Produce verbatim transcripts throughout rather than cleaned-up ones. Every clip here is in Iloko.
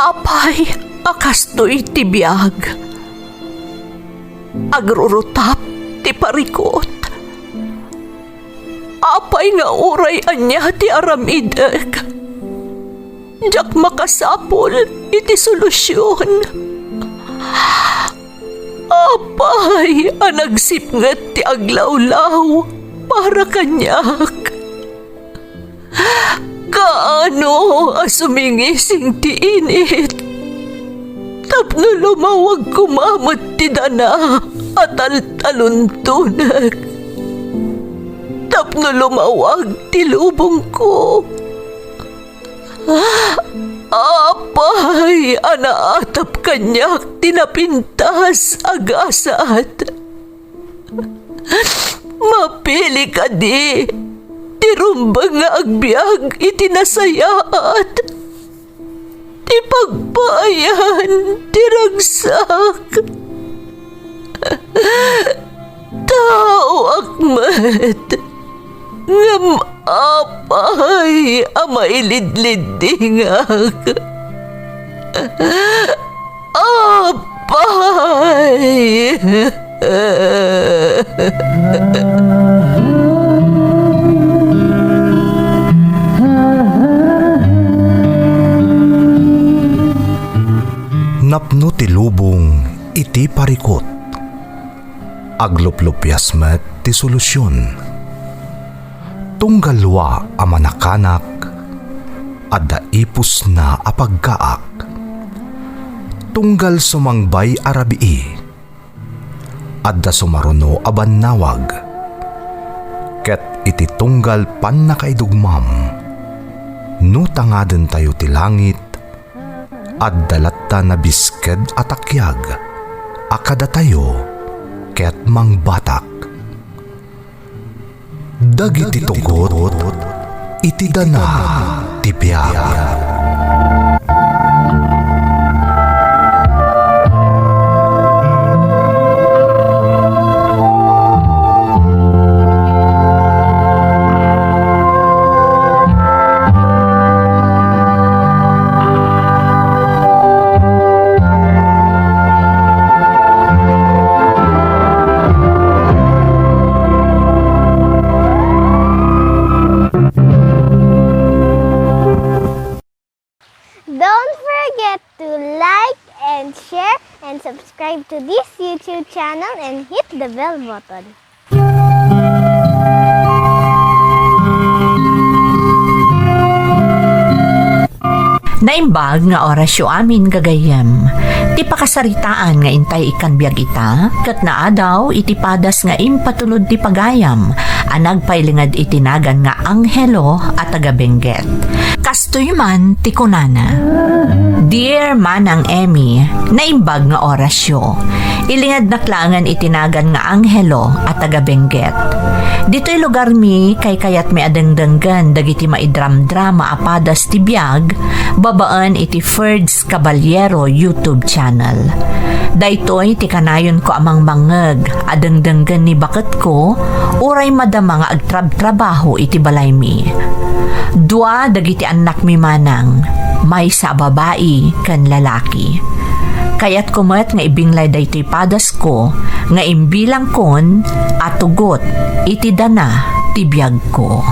Apay a kastoy ti biag? Agrurutap ti parikut. Apay nga uray ania ti aramidek, diak makasapul iti solusion. Apay a nagsipnget ti aglawlaw para kaniak? Kaano a sumingising ti init tapno lumawag koma met ti dana a taltaluntonek, tapno lumawag ti lubongko? Apay a naatap kaniak ti napintas a gasat? Mapili kadi ti rumbeng nga agbiag iti nasayaat, ti pagpaayan ti ragsak? Taoak met, ngem apay a mailidliddingak? Apay! Napno ti lubong iti parikut. Agluplupias met ti solusion. Tunggal lua a manakanak, adda ipusna a pagkaak. Tunggal sumangbay a rabii, adda sumaruno a bannawag. Ket iti tunggal pannakaidugmam, no tangadentayo ti langit, adda latta nabisked a takiag a kadatayo ket mangbatak. Dagiti tugot iti dana ti biag. Don't forget to like and share and subscribe to this YouTube channel and hit the bell button. Naimbag nga orasyo amin, gagayyem. Ti pakasaritaan nga intay ikkan biag ita, ket naadaw iti padas nga impatulod ti pagayam a nagpailinged iti nagan nga Angelo a taga Benguet. Kastoy man ti kunana, "Dear Manang Emmy, naimbag nga orasyo. Ilingednak laengen iti nagan nga Angelo a taga Benguet. Ditoy lugarmi, kaykayatmi a dengdenggen dagiti maidramdrama a padas ti biag babaen iti Ferds Caballero YouTube channel. Daytoy ti kanayonko a mangmangngeg a dengdenggen ni baketko uray madama nga agtrabtrabaho iti balaymi. Dua dagiti annakmi manang, maysa a babai ken lalaki. Kayatko met nga ibinglay daytoy padasko nga imbilangkon a tugot iti dana ti biagko."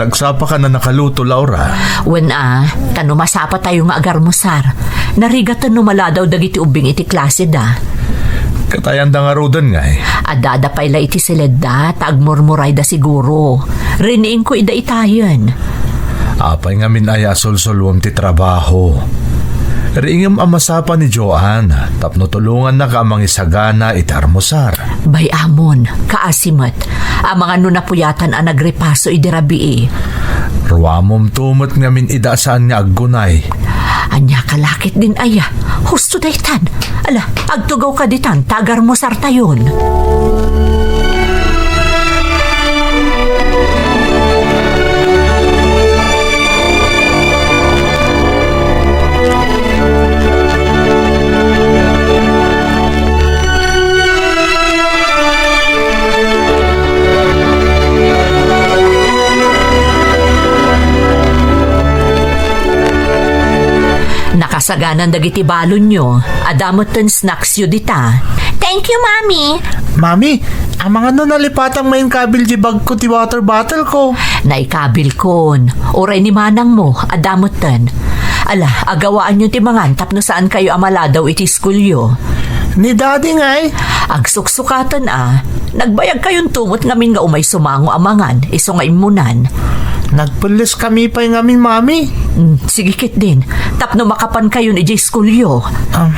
Nagsapaka a nakaluto, Laura? Wen a, ta no masapatayo nga agarmusar, narigaten no maladaw dagiti ubbing iti klaseda. Ket ayan da ngaruden, ngay? Adda-adda pay la iti siledda, ta agmurmurayda siguro. Riniingko ida itayen. Apay ngamin aya a sulsuluem ti trabaho? Riingem a masapa ni Joan tapno tulongannak a mangisagana iti armusar. Bay-amon, kaasi met. Amangan no napuyatan a nagripaso idi rabii. Ruamomto met ngamin ida a saan nga aggunay. Ania ka la ketdin aya? Husto daytan. Ala, agtugawka ditan ta agarmusartayon. Saganan dagiti balonyo, adda metten snacks yo dita. Thank you, Mami. Mami, amangan no nalipatang main kabil di bagko ti water bottle ko. Naikabil kon. Uray ni manang mo, adda metten. Ala, agawaanyo ti mangan tapno saan kayo a maladaw iti school yo. Ni Daddy ngay? Agsuksukaten a. Nagbayag kayon tumot ngamin nga umay sumango a mangan, isu nga immunan. Nagpelles kami pay ngamin, Mami. Mm, sige ketdin. Tapno makapan kayon idiay school yo. Ah.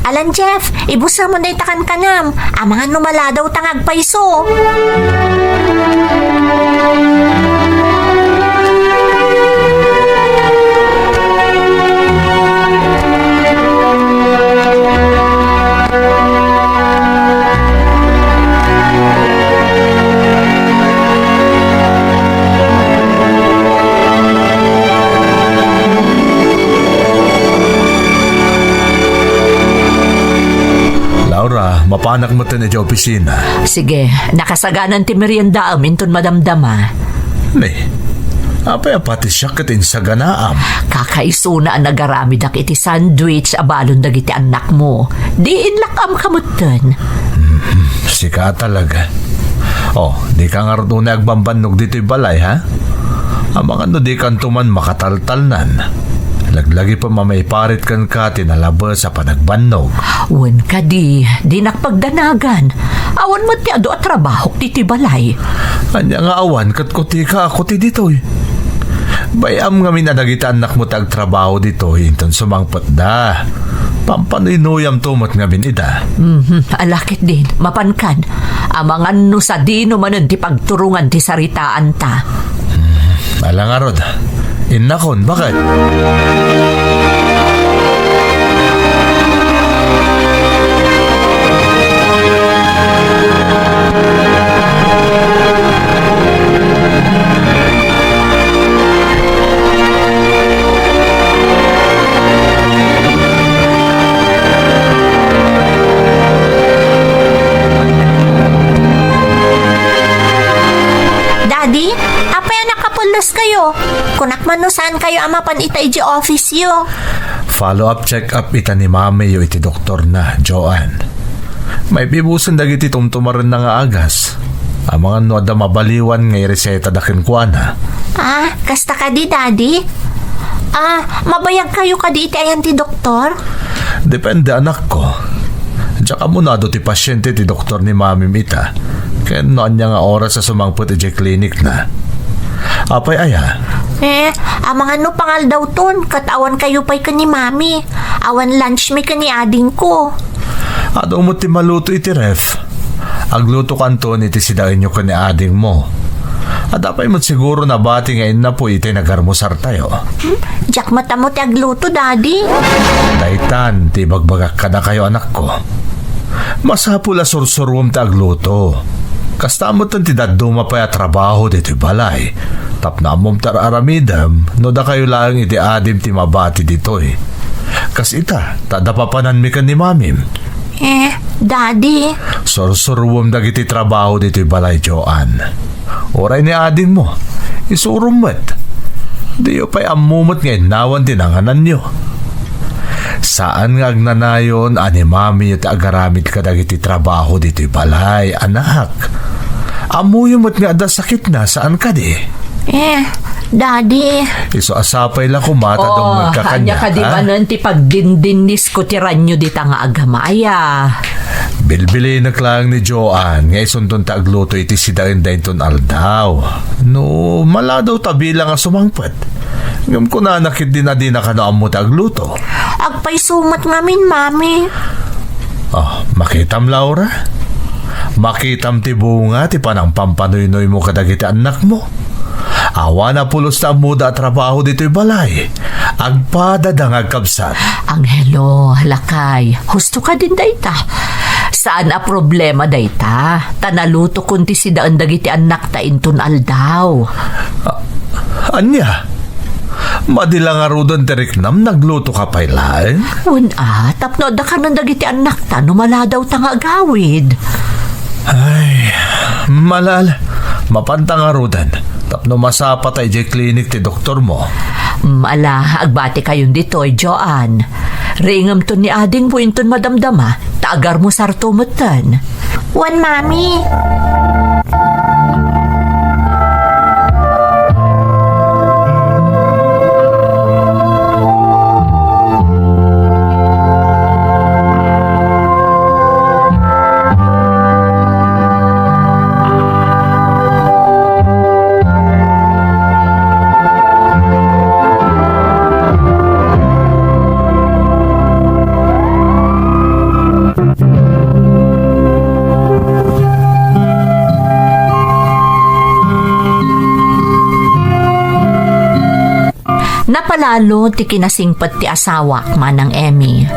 Alan Jeff, ibusem mo dayta kankanam. Amangan no maladaw ta nga agpayso. Laura, mapanak metten idiay opisina. Sige, nakasaganan ti meriendaem inton madamdama. Ne, apay a pati siak ket insaganaam? Kakaisuna a nagaramidak iti sandwich a balon dagiti annakmo. Diin lak-amka metten. Hmm, sika talaga. Oh, dika ngarud unay agbambannog ditoy balay, ha? Amangan no dikanto man makataltalnan. Laglagipem a maiparit kenka ti nalabes a panagbannog. Wen kadi, dinak pagdanagan. Awan met ti adu a trabahok ditoy balay. Ania nga awan ket kutika a kuti ditoy? Bay-am ngamin a dagiti annakmo ti agtrabaho ditoy inton sumangpetda. Pampanuynuyamto met ngamin ida. Mhm, ala ketdin, mapankan. Amangan no sadino manen ti pagturongan ti saritaanta. Hmm, ala ngarud. Innakon, baket? Daddy, apay a nakapullos kayo? Kunak man no saan kayo a mapan ita idiay office yo. Follow-up check-up ita ni mami yo iti doktorna, Joanne. Maipibusen dagiti tumtumarenna nga agas. Amangan no adda mabaliwan nga iresetada kenkuana. Ah, kasta kadi, Daddy? Ah, mabayag kayo kadi iti ayan ti doktor? Depende, anakko. Diak ammo no adu ti pasiente ti doktor ni mamim ita, ken no ania nga oras a sumangpet idiay klinikna. Apay aya? Eh, amangan no pangaldawton, ket awan kayo pay ken ni mami. Awan lunch mi ken ni adingko. Adu met ti maluto iti ref. Aglutokanton iti sidaenyo ken ni adingmo. Adda pay met siguro nabati nga innapoy iti nagarmusartayo. Hmm? Diak met ammo ti agluto, Daddy. Daytan ti ibagbagak kadakayo, anakko. Masapul a sursuruem ti agluto. Kasta metten ti dadduma pay a trabaho ditoy balay. Tapno ammom ti ar-aramidem no dakayo laeng iti adim ti mabati ditoy. Kas ita, ta adda papananmi ken ni mamim. Eh, Daddy. Sursuruem dagiti trabaho ditoy balay, Joanne. Uray ni adingmo, isurom met. Diyo pay ammo met nga innawan ti nangananyo. Saan nga agnanayon a ni mamiyo ti agaramid kadagiti trabaho ditoy balay, anak. Ammoyo met nga adda sakitna, saan kadi? Eh, Daddy. Isu a sapay la koma ta dumngegka kaniak, ania kadi manen ti pagdindinnisko ti ranyo dita nga agamaya? Bilbilinek laeng ni Joan nga isunton ta agluto iti sidaenda inton aldaw. No, maladaw ta bilang a sumangpet. Ngem kunana ketdin a dina kano ammo ti agluto. Agpayso met ngamin, Mami. Oh, makitam, Laura? Makitam ti bunga ti panangpampanuynuymo kadagiti annakmo. Awan a pulos ta ammoda a trabaho ditoy balay. Agpadada nga agkabsat. Angelo, lakay, husto kadin dayta. Saan a problema dayta. Ta nalutokon ti sidaen dagiti annakta inton aldaw. A-, ania? Madi la ngaruden ti riknam, naglutoka pay laeng? Wen a, tapno adda kanen dagiti annakta no maladawta nga agawid. Ay, malal, mapanta ngaruden, tapno masapata idiay klinik ti doktormo. Mm, ala, agbatikayon ditoy, Joan. Riingemton ni adingmo inton madamdama, ta agarmusarto metten. Wen, Mami. Napalalo ti kinasingpet ti asawak, Manang Emmy.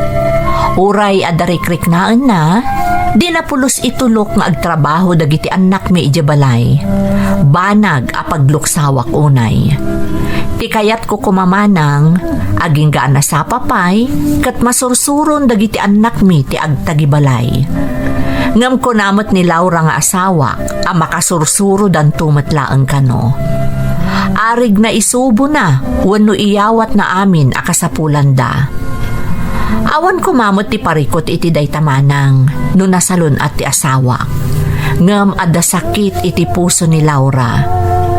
Uray adda rikriknaenna, di napulos itulok nga agtrabaho dagiti annakmi idiay balay. Banag a pagluksawak unay. Ti kayatko koma, Manang, agingga a nasapa pay, ket masursuron dagiti annakmi ti agtagibalay. Ngem kuna met ni Laura nga asawak a makasursurodanto met laeng kano. Arigna isubona wenno iyawatna amin a kasapulanda. Awan koma met ti parikut iti dayta, Manang, no nasalun-at ti asawak. Ngem adda sakit iti puso ni Laura.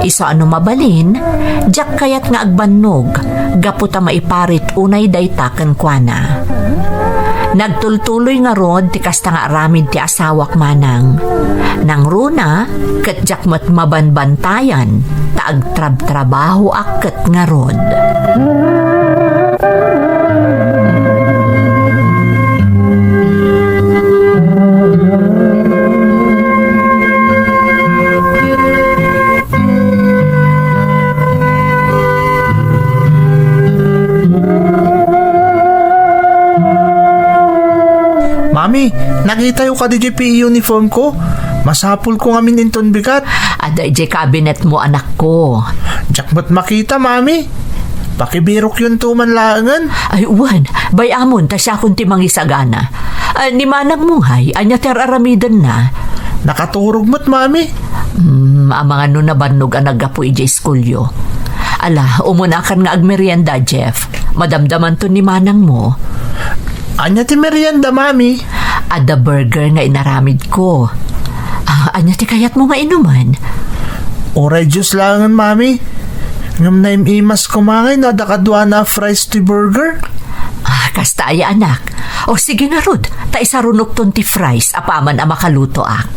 Isu a no mabalin, diak kayat nga agbannog gapu ta maiparit unay dayta kenkuana. Nagtultuloy ngarud ti kasta nga aramid ti asawak, Manang. Nangruna, ket diak met mabanbantayan ta agtrabtrabahoak ket ngarud. Mami, nakitayo kadi diay P E uniform ko? Masapulko ngamin inton bigat. Adda idiay cabinet mo, anakko. Diak met makita, Mami. Pakibirukyonto man laengen. Ay, wen, bay-amon ta siakon ti mangisagana. Ah, ni manangmo ngay, ania ti ar-aramidenna? Nakaturog met, Mami. Hmm, amangan no nabannog a naggapu idiay iskulyo. Ala, umunakan nga agmerienda, Jeff. Madamdamanto ni manangmo. Ania ti merienda, Mami? Adda burger nga inaramidko. Ah, ania ti kayatmo nga inumen? Uray juice laengen, Mami. Ngem naim-imas koma ngay no adda kaduana a fries ti burger. Ah, kasta aya, anak. O, sige ngarud, ta isarunokton ti fries apaman a makalutoak.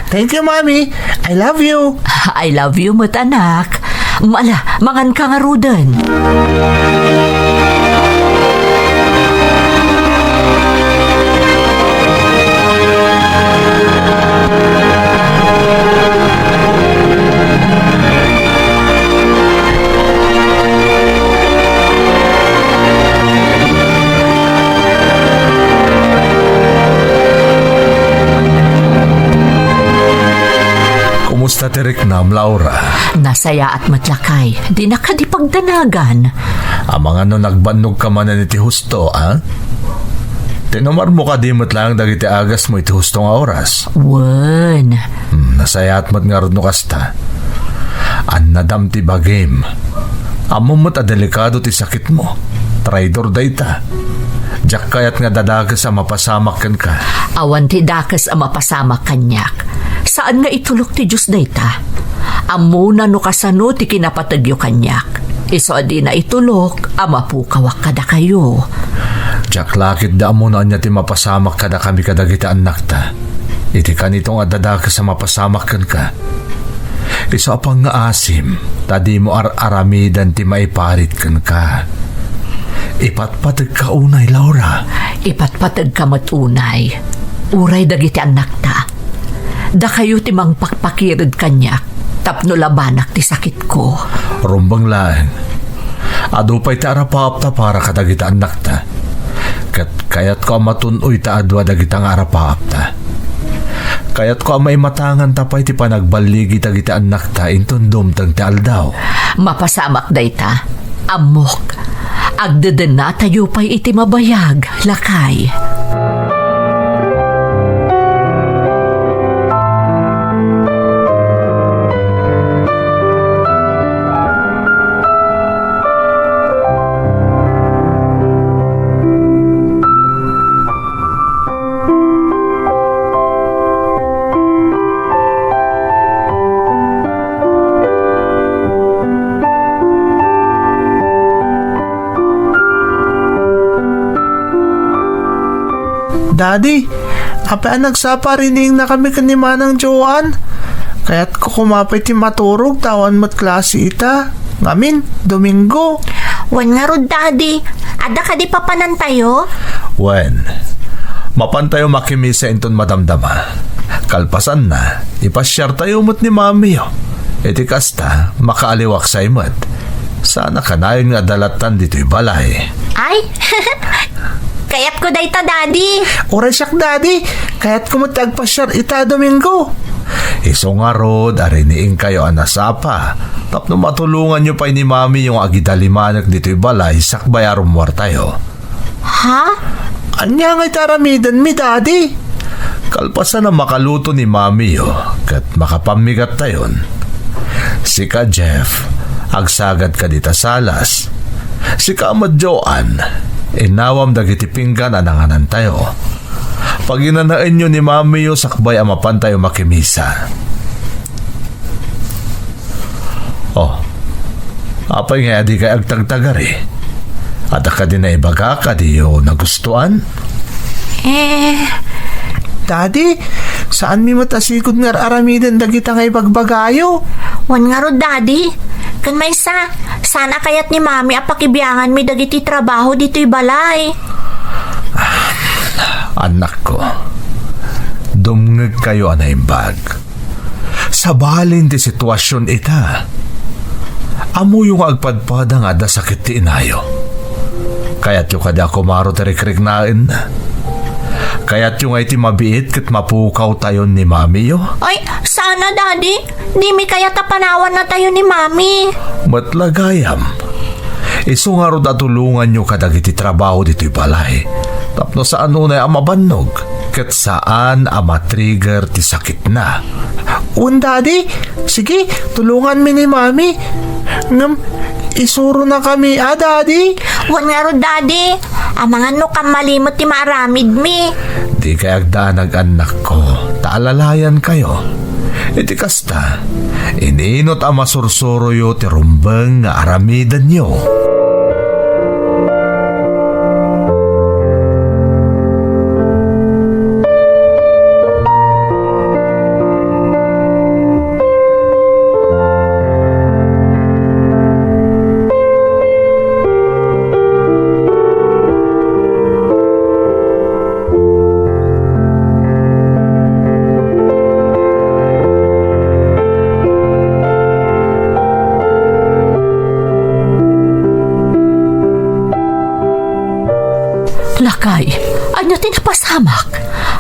Thank you, Mami. I love you. I love you met, anak. Ala, manganka ngaruden. Kumusta ti riknam, Laura? Nasayaat met, lakay. Dinak kadi pagdanagan. Amangan no nagbannogka manen iti husto, a? Tinumar mo kadi met laeng dagiti agasmo iti husto nga oras? Wen. Hmm, nasayaat met ngarud no kasta. Annadam ti bagim. Ammom met a delikado ti sakitmo. Traidor dayta. Diak kayat nga dadakes a mapasamak kenka. Awan ti dakes a mapasamak kaniak. Saan nga itulok ti Dios dayta. Ammona no kasano ti kinapategyo kaniak. Isu a dina itulok a mapukawak kadakayo. Diak la ketdi ammo no ania ti mapasamak kadakami kadagiti annakta. Iti kanito nga adda dakes a mapasamak kenka. Isu a pangngaasim, ta dimo ar-aramiden ti maiparit kenka. Ipatpategka unay, Laura. Ipatpategka met unay. Uray dagiti annakta. Dakayo ti mangpakpakired kaniak tapno labanak ti sakitko. Rumbeng laeng. Adu pay ti arapaapta para kadagiti annakta. Ket kayatko a matun-oy ta adua dagita nga arapaapta. Kayatko a maimatanganta pay ti panagballigi dagiti annakta inton dumteng ti aldaw. Mapasamak dayta. Ammok. Agdedennatayo pay iti mabayag, lakay. Daddy, apay a nagsapa riniingna kami ken ni Manang Joan? Kayatko koma pay ti maturog ta awan met klase ita. Ngamin, Domingo. Wen ngarud, Daddy, adda kadi papanantayo? Wen, mapantayo makimisa inton madamdama. Kalpasanna, ipasiartayo met ni Mamiyo. Iti kasta, makaaliwaksay met. Saan a kanayon nga adda lattan ditoy balay. Ay, kayatko dayta, Daddy. Uray siak, Daddy. Kayatko met ti agpasiar ita a Domingo. Isu ngarud a riniingkayo a nasapa tapno matulonganyo pay ni Mamiyo nga agidalimanek ditoy balay sakbay a rummuartayo. Ha? Ania ngay ti aramidenmi, Daddy? Kalpasan a makaluto ni Mamiyo ket makapammigattayon, sika, Jeff, agsagad ka dita salas. Sika met, Joan, inawam dagiti pinggan a nanganantayo. Paginanaenyo ni Mamiyo sakbay a mapantayo makimisa. Oh, apay nga adikay agtagtagari? Adda kadi naibaga a diyo nagustuan? Eh, Daddy, saanmi met a sigud nga ar-aramiden dagita nga ibagbagayo? Wen ngarud, Daddy. Ken maysa, saan a kayat ni Mami a pakibianganmi dagiti trabaho ditoy balay? Annakko, dumngegkayo a naimbag. Sabalin ti situasion ita. Ammoyo nga agpadpada nga adda sakit ti inayo. Kayatyo kadi a kumaro ti rikriknaenna? Kayatyo nga iti mabiit ket mapukawtayon ni Mamiyo? Ay, sana, Daddy. Dimi kayat a panawannatayo ni Mami. Met la gayam. Isu ngarud a tulonganyo kadagiti trabaho ditoy balay. Tapno saan unay a mabannog, ket saan a matrigger ti sakitna. Wen, Daddy. Sige, tulonganmi ni Mami. Ngem, isuronakami, a, Daddy? Wen ngarud, Daddy. Amangan no kammali met ti maaramidmi. Dikay agdanag, annakko, ta alalayankayo. Iti kasta, ininot a masursuroyo ti rumbeng nga aramidenyo. Lakay, ania ti napasamak?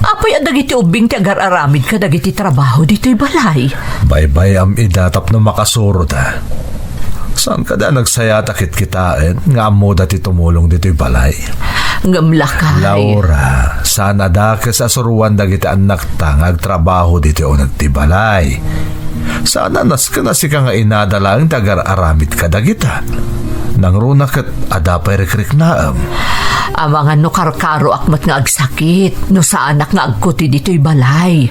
Apay a dagiti ubbing ti agar-aramid kadagiti trabaho ditoy balay? Baybay-am ida tapno makasuroda. Saan kadi a nagsayata kitkitaen nga ammoda ti tumulong ditoy balay? Ngem lakay. Laura, saan a dakes a suroan dagiti annakta nga agtrabaho ditoy uneg ti balay. Saan a nasken a sika nga inada laeng ti agar-aramid kadagita. Nangruna ket adda pay rikriknaem. Amangan no karkaroak met nga agsakit no saanak nga agkuti ditoy balay.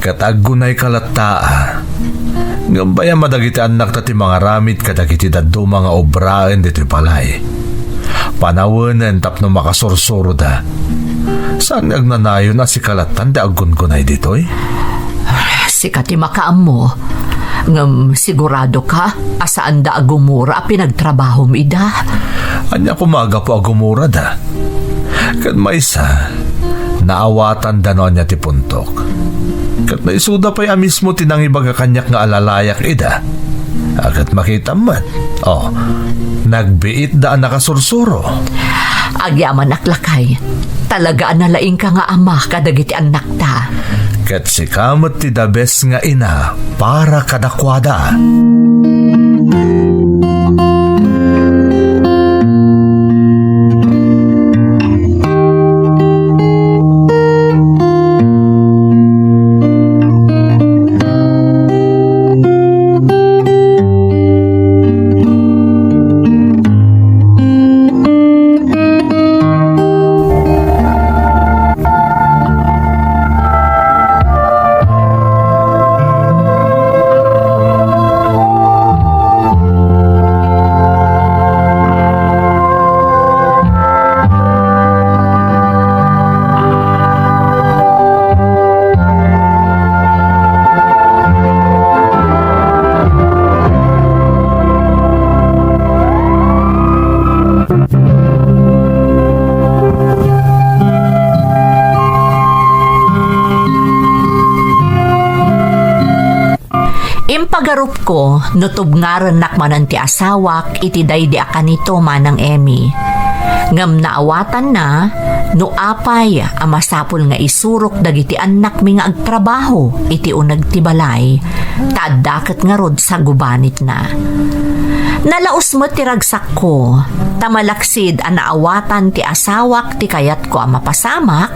Ket aggunayka latta a. Ngem bayam a dagiti annakta ti mangaramid kadagiti dadduma nga obraen ditoy balay. Panawenen tapno makasursuroda. Saan nga agnanayon a sika lattan ti aggungunay ditoy? Sika ti makaammo. Ngem siguradoka a saanda a gumura a pinagtrabahom ida? Ania koma a gapu a gumurada? Ket maysa, naawatanda no ania ti puntok. Ket no isuda pay a mismo ti nangibaga kaniak nga alalayak ida. A, ket makitam met. Oh, nagbiitda a nakasursuro. Agyamanak, lakay. Talaga a nalaingka nga ama kadagiti annakta. Ket sika met ti the best nga ina para kadakuada. Impagarupko no tubngarennak manen ti asawak iti daydi a kanito, Manang Emmy. Ngem naawatanna no apay a masapul nga isurok dagiti annakmi nga agtrabaho iti uneg ti balay, ta adda ket ngarud sagubanitna. Nalaus met ti ragsakko, ta malaksid a naawatan ti asawak ti kayatko a mapasamak,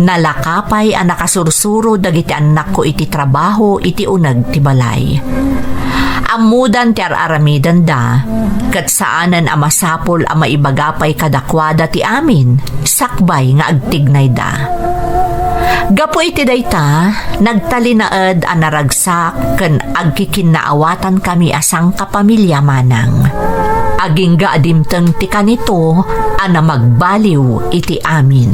nalaka pay a nakasursuro dagiti annakko iti trabaho iti uneg ti balay. Ammodan ti ar-aramidenda, ket saanen a masapul a maibaga pay kadakuada ti amin, sakbay nga agtignayda. Gapu iti dayta, nagtalinaed a naragsak ken agkikinnaawatankami a sangkapamilya, Manang. Agingga a dimteng ti kanito a namagbaliw iti amin.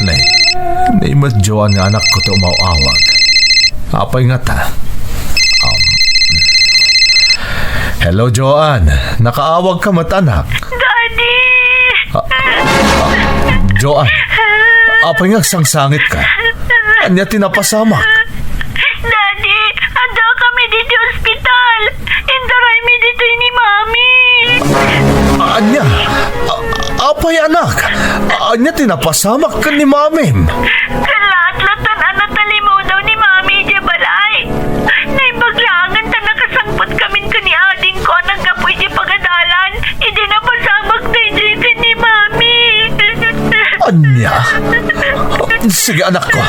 Nay, nay, met Joan nga anakko ti umaw-awag. Apay ngata? Um, hello, Joan. Nakaawag ka met, anak? Daddy! Ah, ah, Joan, apay nga agsangsangit ka? Ania ti napasamak? Daddy, adda kami ditoy ospital. Indaraymi ditoy ni Mami. Ania? A-, apay, anak? Ania ti napasamak ken ni Mamim? Kallatlatan a natalimudaw ni Mami idiay balay. Naimbag laengen ta nakasangpet kamin ken ni adingko a naggapu idiay pagadalan. Idi napasamak daydi ken ni Mami. Ania? Sige, anakko.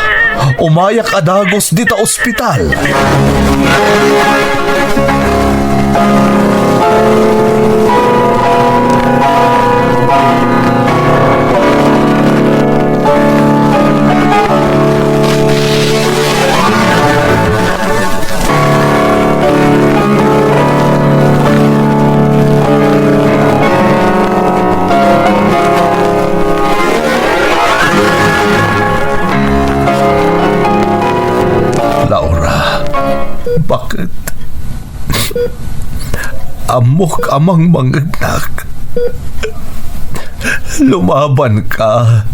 Umayak a dagus dita ospital. Laura, bakit? Ammok a mangmangegnak. Lumaban ka.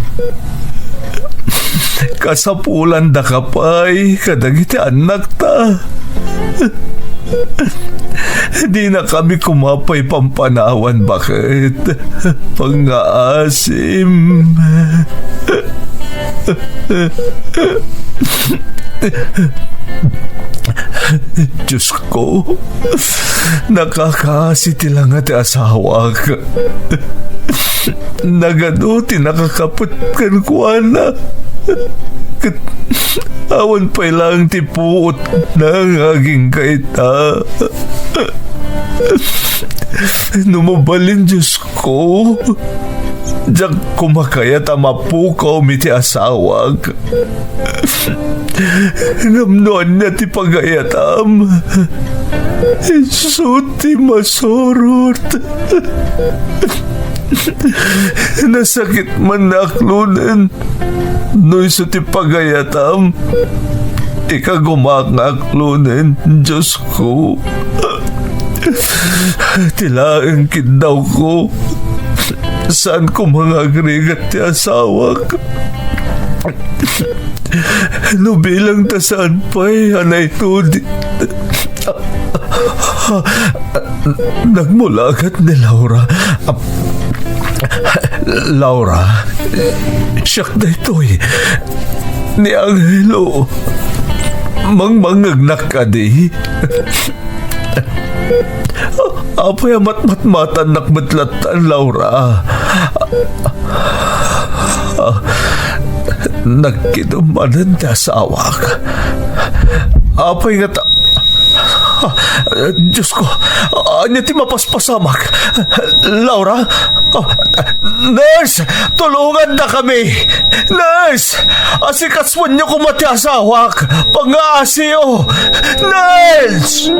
Kasapulandaka pay kadagiti annakta. Dina kami koma pay pampanawan, baket? Pangngaasim. Diosko, nakakaasi ti langa ti asawak. Nagadu ti nakakapet kenkuana. Ket awan pay laeng ti puotna nga agingga ita. No mabalin, Diosko, diak koma kayat a mapukawmi ti asawak. Ngem no ania ti pagayatam, isu ti masurot. Nasakit man nga aklonen. No isu ti pagayatam, ikagumak nga aklonen, Diosko. Ti laeng kiddawko, saan koma nga agrigat ti asawak. No bilang ta saan pay a naitudid. Nagmulagat ni Laura. Laura, siak daytoy. Ni Angelo. Mangmangegnak kadi? Apay a matmatmatannak met lattan, Laura? Nagkidum manen ti asawak. Apay nga ta-, Diosko, ania ti mapaspasamak? Laura? Nurse, tulongandakami! Nurse! Asikasuenyo koma ti asawak! Pangngaasiyo! Nurse!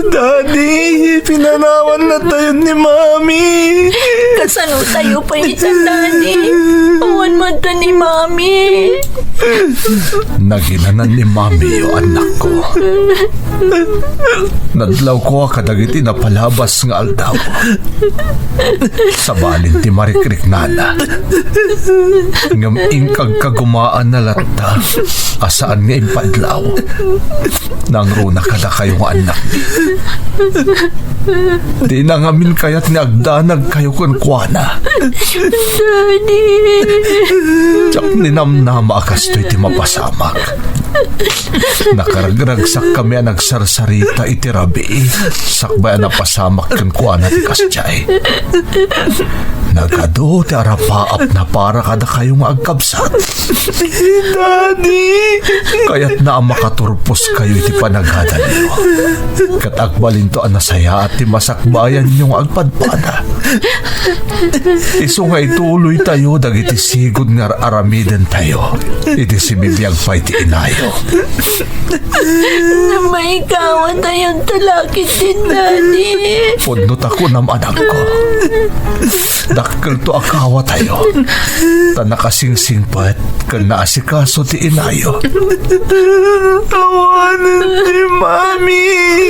Daddy, pinanawan na tayo ni Mami. Kasano tayo pay ita, Daddy? Awan man ta ni Mami. Naginanan ni Mami yo, anakko. Nadlawko kadagiti napalabas nga aldaw. Sabali ti marikriknana. Ngem inkagkagumaanna latta a saan nga impadlaw. Nangruna kadakayo nga annak. Dina ngamin kayat nga agdanagkayo kenkuana. Daddy. Diak ninamnama a kastoy ti mapasamak. Nakaragragsakkami a nagsarsarita iti rabii, sakbay a napasamak kenkuana ti kasdiay. Nagadu ti arapaapna para kadakayo nga agkabsat. Daddy! Kayatna a makaturposkayo iti panagadalyo. Ket agbalinto a nasayaat ti masakbayanyo nga agpadpada. Isu nga ituloytayo dagiti sigud nga ar-aramidentayo idi sibibiag pay ti inayo. Maikawatayon ta la ket ni Daddy. Pudno ta kunam, anakko. Dakkelto a kawatayo. Ta nakasingsingpet ken naasikaso ti inayo. Awanen ni Mami.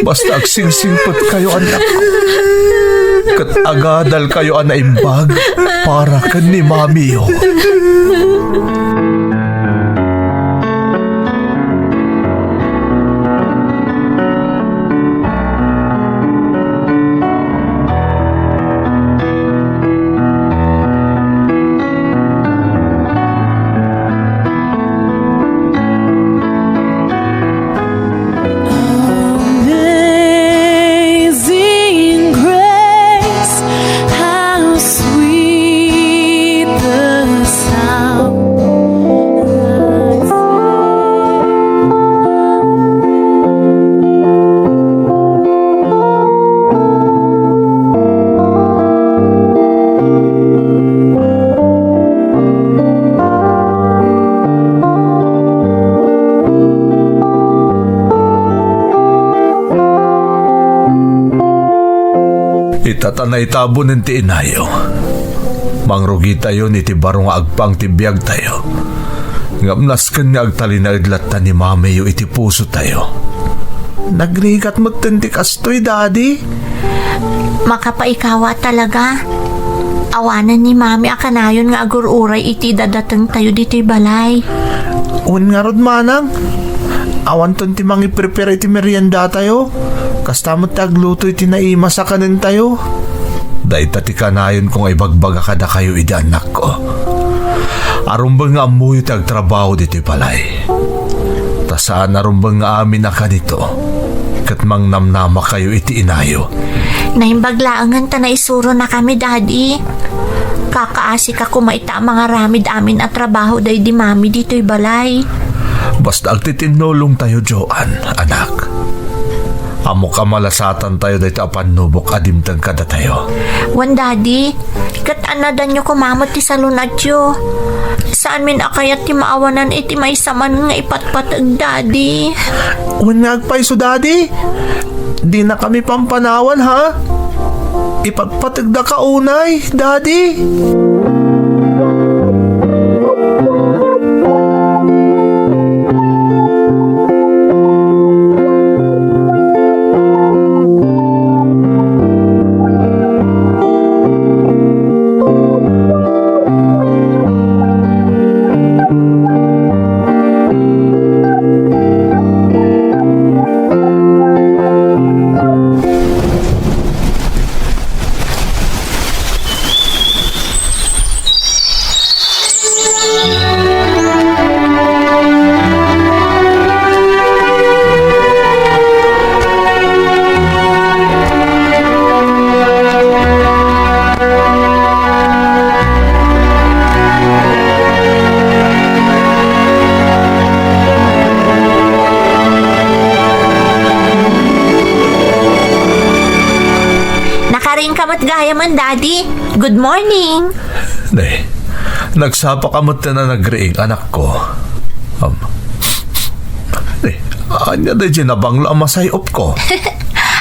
Basta agsingsingpetkayo, anakko. Ket agadalkayo a naimbag para ken ni Mamiyo. Amazing grace, how sweet the sound that saved a wretch Ita ta naitabunen ti inayo. Mangrugitayon iti baro nga agpang ti biagtayo. Ngem nasken nga agtalinaed latta ni Mamiyo iti pusotayo. Nagrigat metten ti kastoy, Daddy. Makapaikawa talaga. Awanen ni Mami a kanayon nga agur-uray iti dadatengtayo ditoy balay. Wen ngarud, manang, awanton ti mangiprepare iti meriendatayo. Kasta met ti agluto iti naimas a kanentayo. Dayta ti kanayonko nga ibagbaga kadakayo idi, annakko. Arumbeng nga ammoyo ti agtrabaho ditoy balay. Ta saan a rumbeng nga amin a kanito, ket mangnamnamakayo iti inayo. Naimbag laengen ta naisuronakami, Daddy. Kakaasikak koma ita a mangaramid amin a trabaho daydi Mami ditoy balay. Basta agtitinnulongtayo, Joan, anak. Ammok a malasatantayo dayta a pannubok a dimteng kadatayo. Wen, Daddy, ket annadanyo koma met ti salun-atyo. Saanmin a kayat ti maawanan iti maysa man nga ipatpateg, Daddy. Wen nga agpayso, Daddy? Dinakami pampanawan, ha? Ipatpategdaka unay, Daddy. Nakaringka met gayamen, Daddy. Good morning. Ne, nagsapaka met a nagriing, anakko. Um, ne, Ania daydiay nabanglo a masay-opko?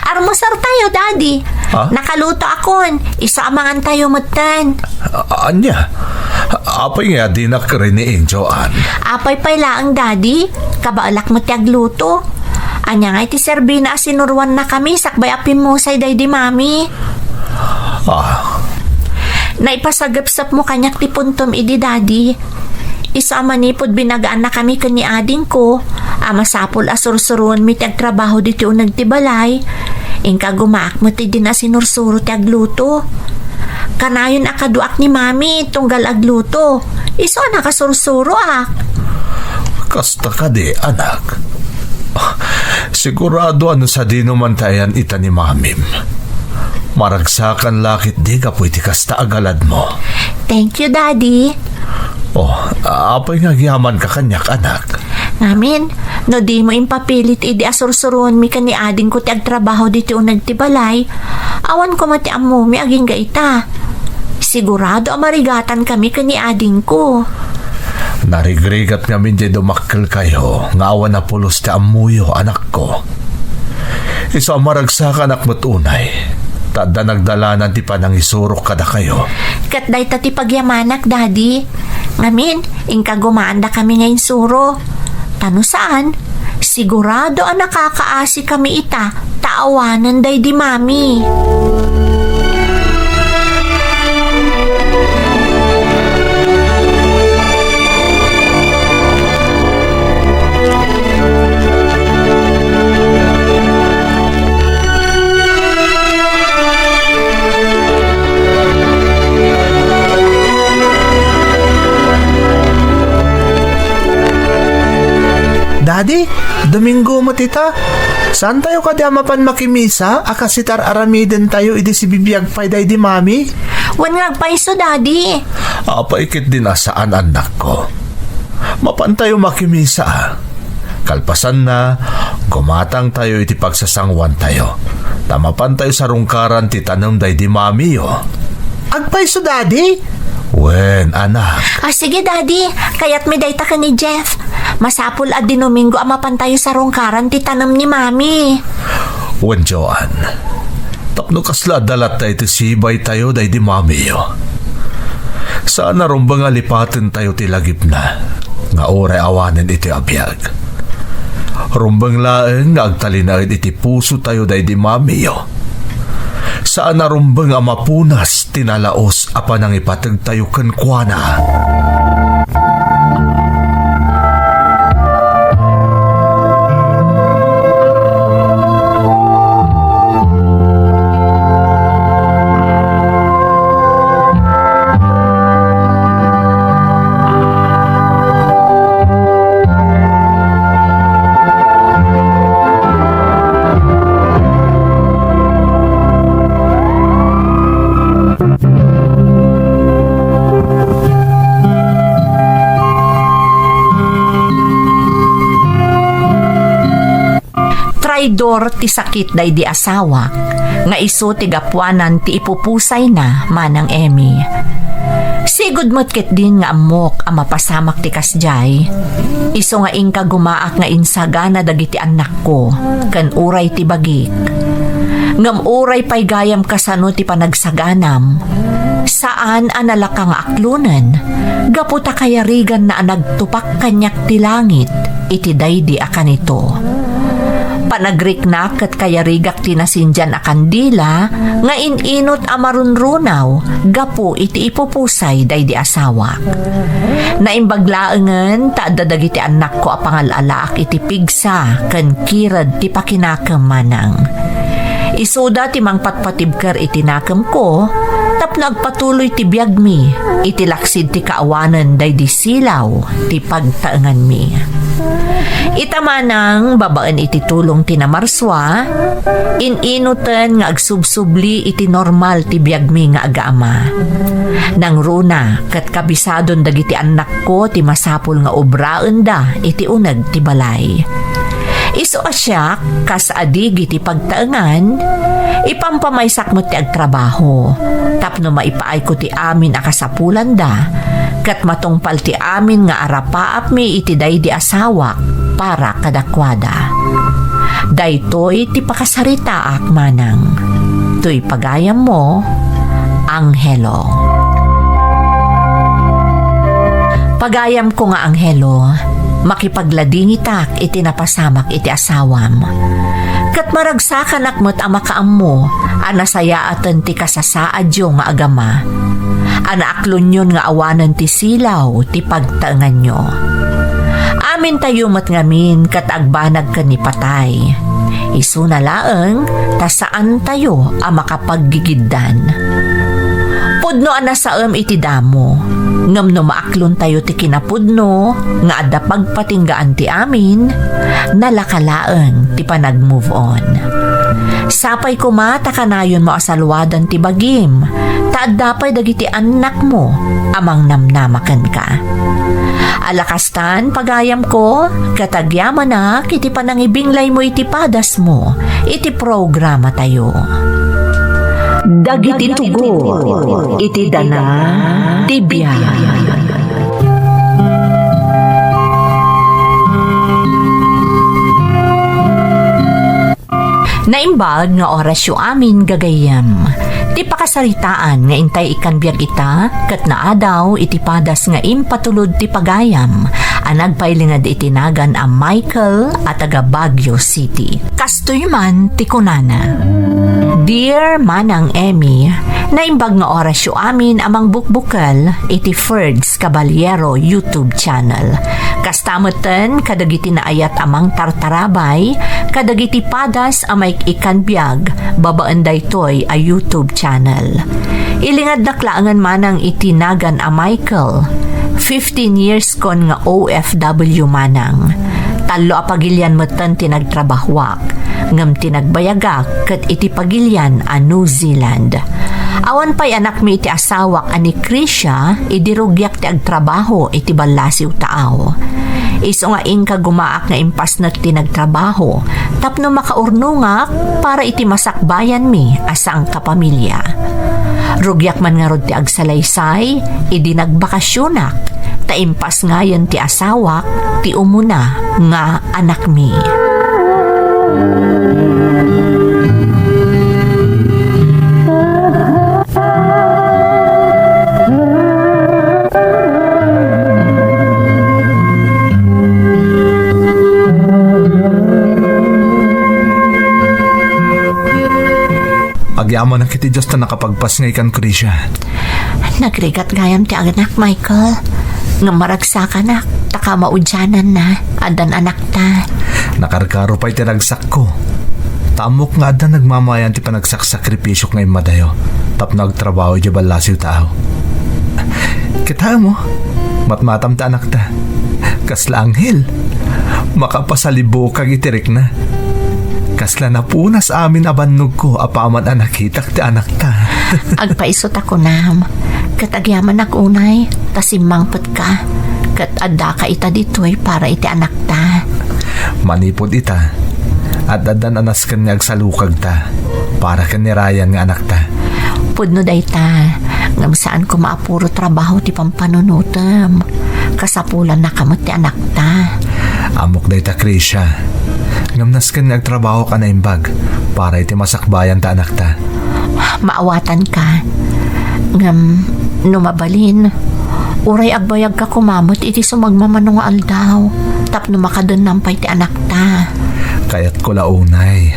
Almusartayo, Daddy. Ha? Nakalutoakon. Isu a mangantayo metten. A-, ania? Apay nga dinak rini, Joan? Apay pay laeng, Daddy. Kabaelak met ti agluto. Ania ngay ti serbina a sinuruannakami sakbay a pimmusay daydi Mami? Ah. Naipasagepsepmo kaniak ti puntom idi, Daddy. Isu a manipud binagaannakami ken ni adingko, a masapul a sursuroenmi ti agtrabaho ditoy uneg ti balay, inka gumaak met idin a sinursuro ti agluto. Kanayon a kaduak ni Mami tunggal agluto, isu a nakasursuroak. Kasta kadi, anak? Sigurado a no sadino man ti ayan ita ni Mamim, maragsakan la ketdi gapu iti kasta a galadmo. Thank you, Daddy. Oh, apay nga agyamanka kaniak, anak? Ngamin, no dimo impapilit idi a sursuroenmi ken ni adingko ti agtrabaho ditoy uneg ti balay, awan koma ti ammomi agingga ita. Sigurado a marigatankami ken ni adingko. Narigrigat ngamin diay dumakkelkayo nga awan a pulos ti ammoyo, anakko. Isu a maragsakanak met unay, ta adda nagdalanan ti panangisurok kadakayo. Ket dayta ti pagyamanak, Daddy. Ngamin, inka gumaandakami nga insuro. Ta no saan, sigurado a nakakaasikami ita ta awanen daydi Mami. Daddy, Domingo met ita. Saantayo kadi a mapan makimisa a kas iti ar-aramidentayo idi sibibiag pay daydi Mami? Wen nga agpayso, Daddy. Apay ketdin a saan, annakko. Mapantayo makimisa. Kalpasanna, gumatangtayo iti pagsasanguantayo, ta mapantayo sarungkaran ti tanem daydi Mamiyo. Agpayso, Daddy? Wen, anak. Ah, sige, Daddy. Kayatmi dayta ken ni Jeff. Masapul a Domingo a mapantayo sarungkaran ti tanem ni Mami. Wen, Joan. Tapno kasla adda latta iti sibaytayo daydi Mamiyo. Saan a rumbeng a lipatentayo ti lagipna nga uray awanen iti abiag. Rumbeng laeng nga agtalinaed iti pusotayo daydi Mamiyo. Saan a rumbeng a mapunas ti nalaus a panangipategtayo kenkuana. Traidor ti sakit daydi asawak, nga isu ti gapuanan ti ipupusayna, Manang Emmy. Sigud met ketdin nga ammok a mapasamak ti kasdiay, isu nga inka gumaak nga insagana dagiti annakko, ken uray ti bagik. Ngem uray pay gayam kasano ti panagsaganam, saan a nalaka nga aklonen, gapu ta kayariganna a nagtupak kaniak ti langit iti daydi a kanito. Panagriknak ket kayarigak ti nasindian a kandila nga in-inut a marunrunaw gapu iti ipupusay daydi asawak. Naimbag laengen ta adda dagiti annakko a pangal-alaak iti pigsa ken kired ti pakinakem manang. Isuda ti mangpatpatibker iti nakemko tapno agpatuloy ti biagmi iti laksid ti kaawanen daydi silaw ti pagtaenganmi. Ita manang, babaen iti tulong ti namarsua, in-inuten nga agsubsubli iti normal ti biagmi nga agaama. Nangruna ket kabisadon dagiti annakko ti masapul nga obraenda iti uneg ti balay. Isu a siak, kas adigi ti pagtaengan, ipampamaysak met ti agtrabaho, tapno maipaayko ti amin a kasapulanda, ket matungpal ti amin nga arapaapmi iti daydi asawak, para kadakuada. Daytoy ti pakasaritaak manang. Toy pagayammo, Angelo. Pagayamko nga Angelo, makipagladingitak iti napasamak iti asawam. Ket maragsakanak met a makaammo a nasayaaten ti kasasaadyo nga agama, a naaklonyon nga awanen ti silaw ti pagtaenganyo. Amintayo met ngamin ket agbanag ken ni patay. Isuna laeng ta saantayo a makapaggigiddan. Pudno a nasaem iti damo, ngem no maaklontayo ti kinapudno nga adda pagpatinggaan ti amin, nalaka laeng ti panag-move on. Sapay koma ta kanayonmo a saluadan ti bagim, ta adda pay dagiti annakmo a mangnamnama kenka. Ala kastan, pagayamko, ket agyamanak iti panangibinglaymo iti padasmo iti programatayo. Dagiti tugot iti dana ti biag. Naimbag nga orasyo amin, gagayyem. Ti pakasaritaan nga intay ikkan biag ita ket naadaw iti padas nga impatulod ti pagayam a nagpailinged iti nagan a Michael a taga Baguio City. Kastoy man ti kunana, Dear Manang Emmy, naimbag nga orasyo amin a mangbukbukel iti Ferds Caballero YouTube channel. Kasta metten kadagiti naayat a mangtartarabay kadagiti padas a maik-ikkan biag babaen daytoy a YouTube channel. Ilingednak laengen manang iti nagan a Michael. Fifteen years kon nga O F W manang. Tallo a pagilian metten ti nagtrabahoak, ngem ti nagbayagak ket iti pagilian a New Zealand. Awan pay anakmi iti asawak a ni Krisha idi rugiak ti agtrabaho iti ballasiw taaw. Isu nga inka gumaak nga impasnek ti nagtrabaho tapno makaurnongak para iti masakbayanmi a sangkapamilya. Rugiak man ngarud ti agsalaysay idi nagbakasionak, ta impasngayen ti asawak ti umuna nga anakmi. Agyamanak iti Dios ta nakapagpasngay kan Krisha. Nagrigat gayam ti anak, Michael. Ngem maragsakanak, ta kamaudiananna, addan anakta. Nakarkaro pay ti ragsakko. Ta ammok nga adda nagmamayan ti panagsaksakripisio nga immadayo tapno agtrabaho idiay ballasiw taaw. Kitaem, matmatam ti anakta. Kasla anghel. Makapasalibukan iti rikna. Kasla napunas amin a bannogko apaman a nakitak ti anakta. Agpayso ta kunam, ket agyamanak unay, ta simmangpetka, ket addaka ita ditoy para iti anakta. Manipud ita, ad-addan a nasken nga agsalukagta para ken ni Ryan nga anakta. Pudno dayta, ngem saan koma a puro trabaho ti pampanunotem. Kasapulannaka met ti anakta. Ammok dayta, Krisha. Ngem nasken nga agtrabahok a naimbag para iti masakbayan ta anakta. Maawatanka. Ngem no mabalin, uray agbayagka koma met iti sumagmamano nga aldaw tapno makadennam pay ti anakta. Kayatko la unay.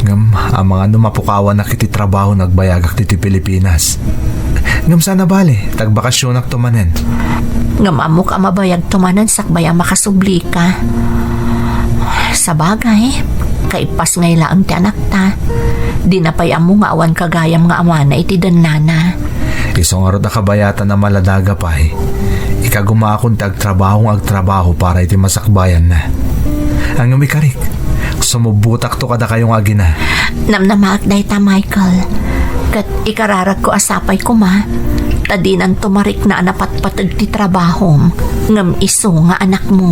Ngem amangan no mapukawanak iti trabaho no agbayagak ditoy Pilipinas. Ngem saan a bale, ta agbakasionak to manen. Ngem ammok a mabayagto manen sakbay a makasublika. Sabagay, kaippas ngay laeng ti anakta. Dina pay ammo nga awan kagayam nga amana iti dennana. Isu ngarud a kabayatan a maladaga pay, ikagumakon ti agtrabaho nga agtrabaho para iti masakbayanna. Ngem ikarik, sumubbotakto kadakayo nga agina. Namnamaak dayta, Michael. Ket ikararagko a sapay koma, ta dinanto marikna a napatpateg ti trabahom, ngem isu nga anakmo.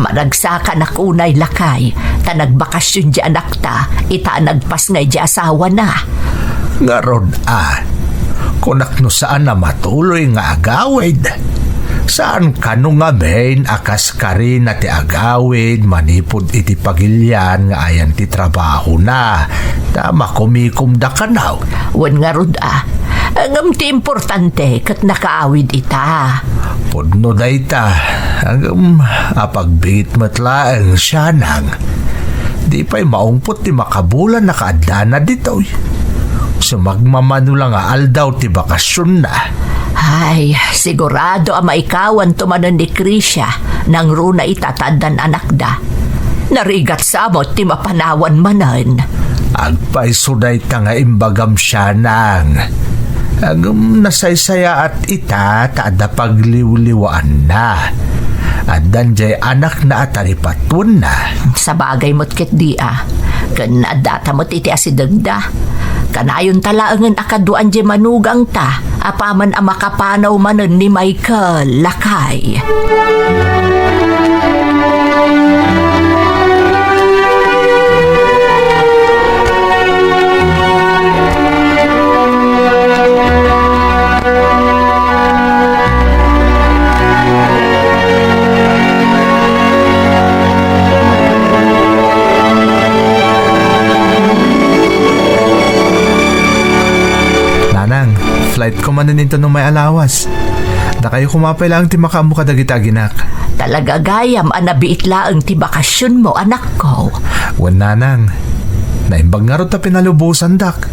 Managsakanak unay, lakay, ta nagbakasyon di anakta, ita a nagpasngay di asawana. Ngarud, a, kunak no saan a matuloy nga agawid. Saan kano ngamin a kas karina ti agawid manipud iti pagilian nga ayan ti trabahona, ta makumikomda kano. Wen ngarud, a, ngem ti importante ket nakaawid ita. Pudno dayta, ngem apagbigit met laeng, sianang. Di pay maungpot ti makabulan a kaaddana ditoy. Sumagmamano la nga aldaw ti bakasyonna. Ay, sigurado a maikawanto manen ni Krisha, nangruna ita ta addan anakda. Narigat sa met ti mapanawan manen. Agpayso dayta nga imbagam, sianang. Ngem nasaysayaat ita ta adda pagliwliwaanna. Addan jay anakna a taripatuenna. Sabagay met ketdi, a. Ken addata met iti asidegda. Kanayonta laengen a kaduaan jay manugangta, apaman a makapanaw manen ni Michael, lakay. Nanang, flight ko manen inton umay a lawas. Dakayo koma pay laeng ti makaammo kadagiti aginak. Talaga gayam a nabiit laeng ti bakasionmo, anakko. Wen, nanang. Naimbag ngarud ta pinalubosandak.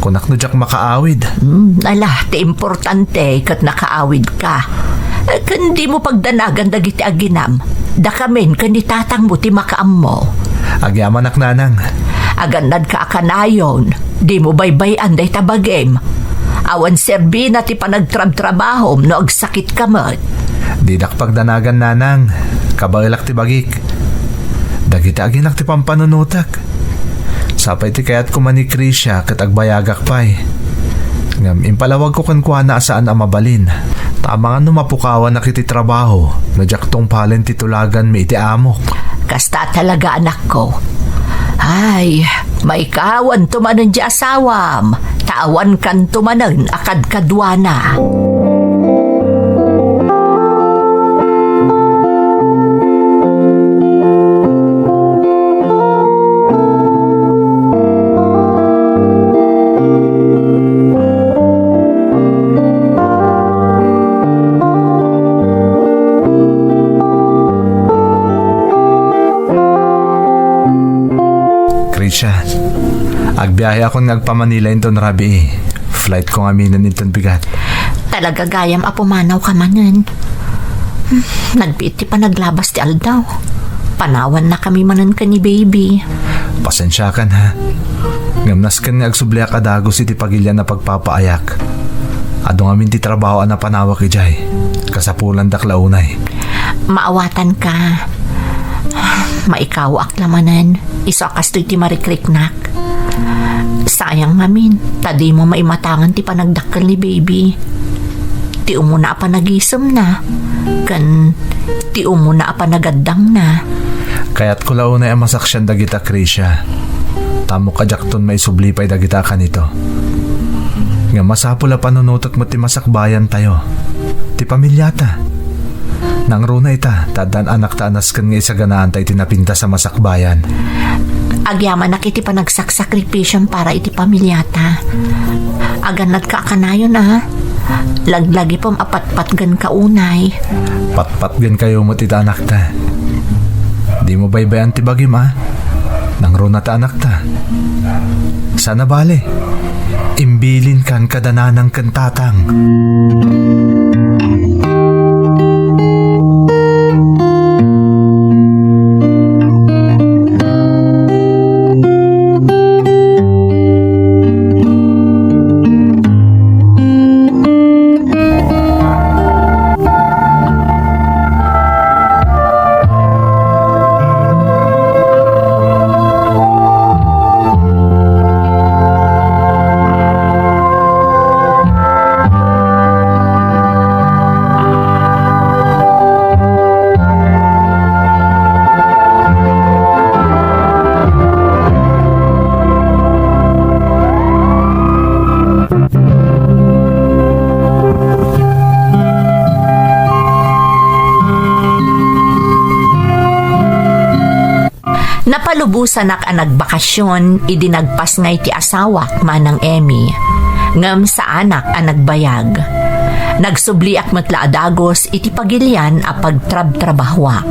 Kunak no diak makaawid. Hmm, ala, ti importante ket nakaawidka. Eh, ken dimo pagdanagan dagiti aginam. Dakamin ken ni tatangmo ti makaammo. Agyamanak, nanang. Agannadka a kanayon. Dimo baybay-an dayta bagim. Awan serbina ti panagtrabtrabahom no agsakitka met. Didak pagdanagan, nanang. Kabaelak ti bagik. Dagiti aginak ti pampanunotek. Sapay ti kayatko man ni Krisha ket agbayagak pay. Ngem impalawagko kenkuana a saan a mabalin. Ta amangan no mapukawanak iti trabaho no diak tungpalen ti tulaganmi iti amok. Kasta talaga, anakko. Ay, maikawanto manen ti asawam, ta awankanto manen a kadkaduana. Krisha, agbiahekon nga agpa-Manila inton rabii. Flight ko ngaminen inton bigat. Talaga gayam a pumanawka manen. Hmm, nagbiit ti panaglabas ti aldaw. Panawannakami manen ken ni baby. Pasensiakan, ha. Ngem nasken nga agsubliak a dagus iti pagilian a pagpapaayak. Adu ngamin ti trabaho a napanawak idiay. Kasapulandak la unay. Maawatanka. Maikawak la manen. Isu a kastoy ti marikriknak. Sayang ngamin, ta dimo maimatangan ti panagdakkel ni baby. Ti umuna a panagisemna, ken ti umuna a panagaddangna. Kayatko la unay a masaksian dagita, Krisha. Tamok a diakton maisubli pay dagita a kanito. Ngem masapul a panunotek met ti masakbayantayo, ti pamiliata. Nangruna ita, ta addan anakta a nasken nga isaganaanta iti napintas a masakbayan. Agyamanak iti panagsaksakripisyom para iti pamiliata. Agannadka a kanayon, a. Laglagipem a patpatgenka unay. Patpatgenkayo met ita anakta. Dimo baybay-an ti bagim, a. Nangruna ta anakta. Saan a bale. Imbilinkan kada nanang ken tatang. Napalubosanak a nagbakasyon idi nagpasngay ti asawak, Manang Emmy, ngem saanak a nagbayag. Nagsubliak met la a dagus iti pagilian a pagtrabtrabahoak.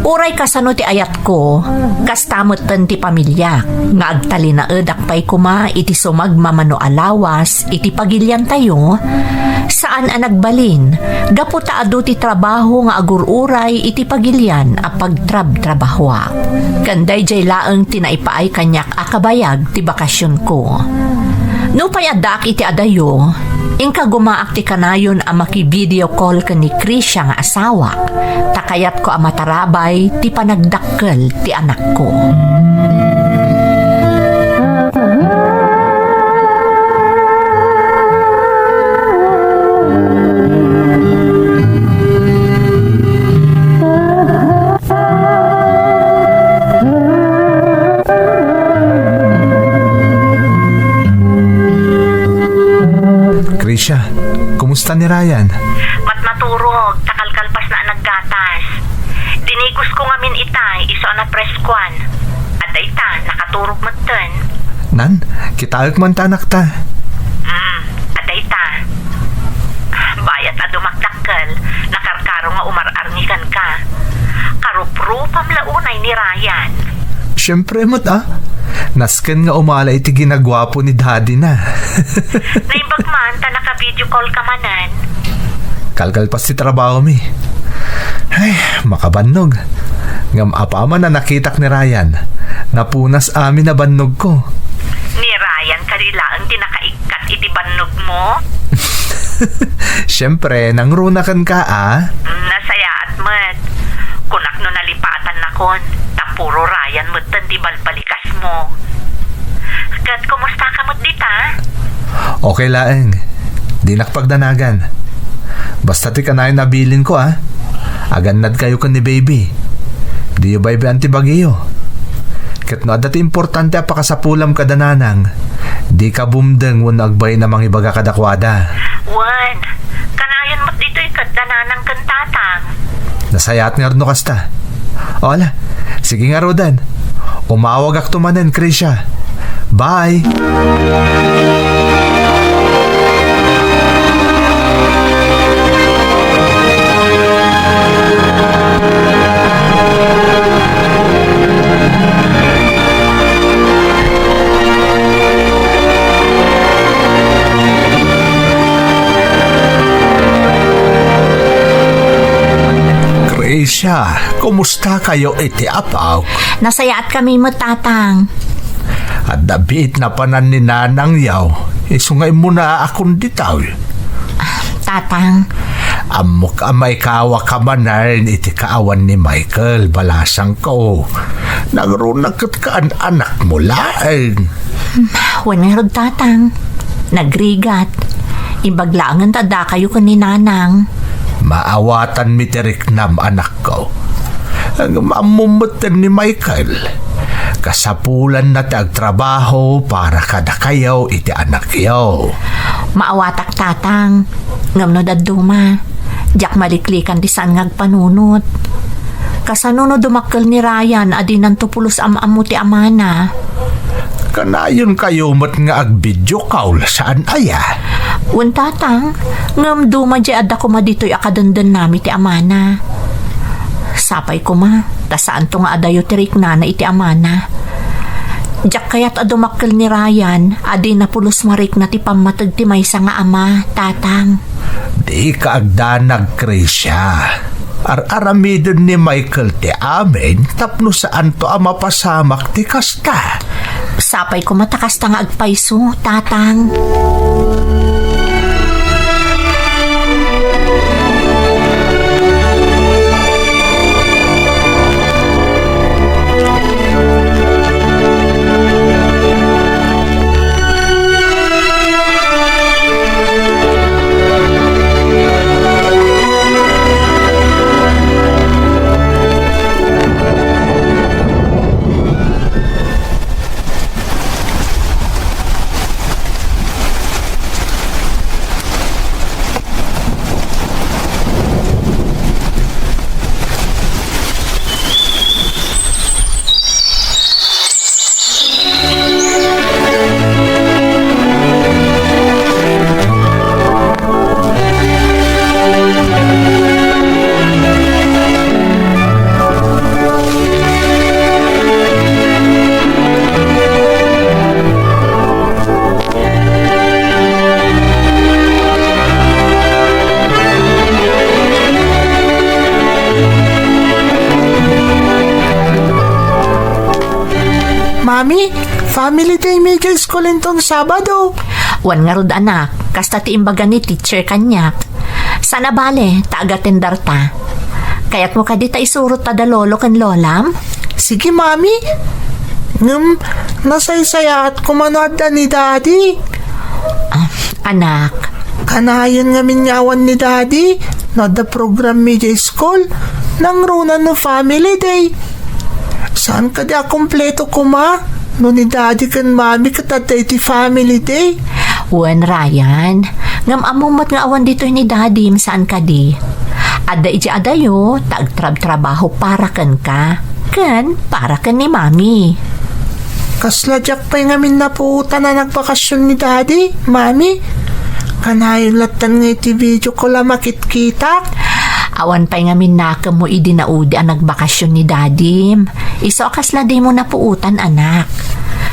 Uray kasano ti ayatko, kasta metten ti pamiliak, nga agtalinaedak pay koma iti sumagmamano a lawas iti pagiliantayo, saan a nagbalin, gapu ta adu ti trabaho nga agur-uray iti pagilian a pagtrabtrabahoak. Ken daydiay laeng ti naipaay kaniak a kabayag ti bakasionko. Nupay addaak iti adayo, inkagumaak ti kanayon a maki-video call ken ni Krisha nga asawak, ta kayatko a matarabay ti panagdakkel ti anakko. Krisha, kumusta ni Ryan? Matmaturog, ta kalkalpasna a naggatas. Dinigusko ngamin ita, isu a napreskuan. Adda ita, nakaturog metten. Nan, kitaek man ta anakta. Hmm, adda ita. Bayat a dumakdakkel, nakarkaro nga umar-arngi kenka. Karuprupam la unay ni Ryan. Siempre met, ah. Nasken nga umala iti ginaguapo ni daddy na. Naimbag man ta naka-video call ka manen. Kalkalpas ti trabaho mi. Ay, makabannog. Ngem apaman a nakitak ni Ryan, napunas amin a bannogko. Ni Ryan kadi laeng ti nakaikkat iti bannogmo? Siempre, nangruna kenka, ah. Mm, nasayaat met. Kunak no nalipatannakon, ta puro Ryan metten ti balbalikasmo. Ket kumusta ka met dita? Okay laeng. Dinak pagdanagan. Basta ti kanayon a bilinko, ah. Agannadkayo ken ni baby. Diyo baybay-an ti bagiyo. Ket no adda ti importante a pakasapulam kada nanang, dika bumdeng wenno agbain a mangibaga kadakuada. Wen, kanayon met ditoy ket da nanang ken tatang. Nasayaat ngarud no kasta. O ala, sige ngaruden. Umawagakto manen, Krisha. Bye! Krisha, kumusta kayo iti apo? Nasayaat kami met, Tatang. Adda biit napanan ni Nanang yaw, isu nga immuna a kunditaw. Tatang. Ammok a maikawa ka manen iti kaawan ni Michael, balasangko. Nagruna ket kaan-anakmo laeng. Wen ngarud, Tatang. Nagrigat. Imbag laengen ta addakayo ken ni Nanang. Maawatanmi ti riknam, anakko. Ngem ammom metten ni Michael. Kasapulanna ti agtrabaho para kadakayo iti anakyo. Maawatak, Tatang. Ngem no dadduma, diak maliklikan ti saan nga agpanunot. Kasano no dumakkel ni Ryan a dinanto pulos am-ammo ti amana? Kanayonkayo met nga ag-video call, saan aya? Wen, Tatang, ngem duma diay adda koma ditoy a kadendennami ti amana. Sapay koma, ta saanto nga adayo ti riknana iti amana. Diak kayat a dumakkel ni Ryan a dina pulos marikna ti pammateg ti maysa nga ama, Tatang. Dika agdanag, Krisha. Ar-aramiden ni Michael ti amin tapno saanto a mapasamak ti kasta. Sapay koma ta kasta nga agpayso, Tatang. Mami, family day mi idiay school inton Sabado. Wen ngarud, anak, kasta ti imbaga ni teacher kaniak. Saan a bale, ta agatendarta. Kayatmo kadi ta isurotta da lolo ken lolam? Sige, Mami. Ngem, nasaysayaat koma no adda ni Daddy. Ah, anak. Kanayon ngamin nga awan ni Daddy, no adda program mi idiay school, nangruna no family day. Saan kadi a kompleto koma no ni Daddy ken Mami ket adda iti family day? Wen, Ryan, ngem ammom met nga awan ditoy ni Daddy, saan kadi? Adda iti adayo, ta agtrabtrabaho para kenka, ken para ken ni Mami. Kasla diak pay ngamin napuotan a nagbakasyon ni Daddy, Mami. Kanayon lattan nga iti video call a makitkitak. Awan pay ngamin nakemmo idi naudi a nagbakasyon ni Dadim. Isu a kasla dimo napuotan, anak.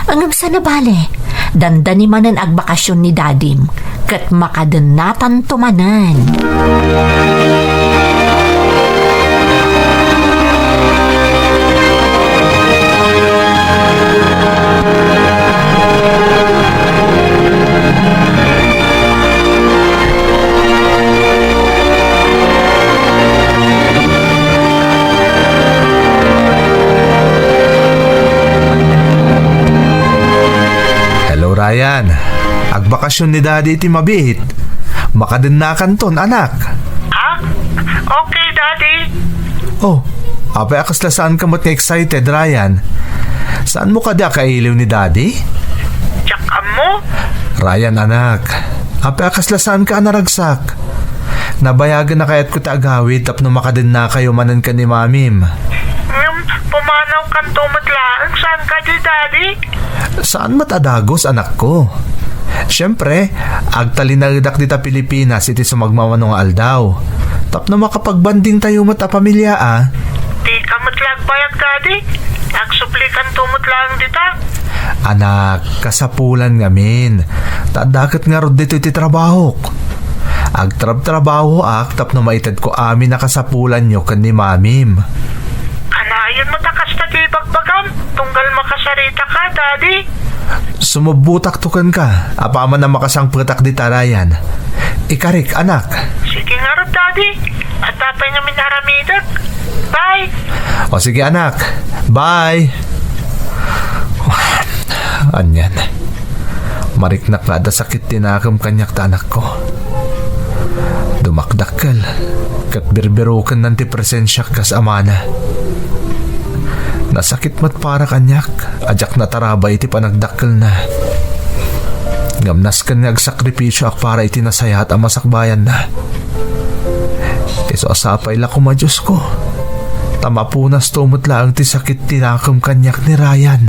Ngem saan a bale, dandani manen agbakasyon ni Dadim, ket makadennatanto manen. Hello, Ryan. Agbakasyon ni Daddy iti mabiit. Makadennakanton, anak. Ha? Okay, Daddy. Oh, apay a kasla saanka met nga excited, Ryan? Saanmo kadi a kailiw ni Daddy? Diak ammo. Ryan, anak, apay a kasla saanka a naragsak? Nabayagen a kayatko ti agawid tapno makadennakayo manen ken ni Mamim. Ngem, pumanawkanto met laeng, saan kadi, Daddy? Saan met a dagus, anakko. Siempre, agtalinaedak dita Pilipinas iti sumagmamano nga aldaw. Tapno makapagbandingtayo met a pamilya, a. Dika met la agbayag, Daddy. Agsuplikanto met laeng dita. Anak, kasapulan ngamin. Ta adda ket ngarud ditoy ti trabahok. Agtrabtrabahoak tapno maitedko amin a kasapulanyo ken ni Mamim. Kanayon met a kasta ti ibagbagam, tunggal makasaritaka, Daddy. Sumubbotakto kenka, apaman a makasangpetak dita, Ryan. Ikarik, anak. Sige ngarud, Daddy. Adda pay ngamin aramidek. Bye. O sige, anak. Bye. Anian. Mariknak nga adda sakit ti nakem kaniak ta anakko. Dumakdakkel, ket birbirukennan ti presensiak kas amana. Nasakit met para kaniak a diak natarabay iti panagdakkelna. Ngem nasken nga agsakripisioak para iti nasayaat a masakbayanna. Isu a sapay la koma, Diosko, ta mapunasto met laeng ti sakit ti nakem kaniak ni Ryan.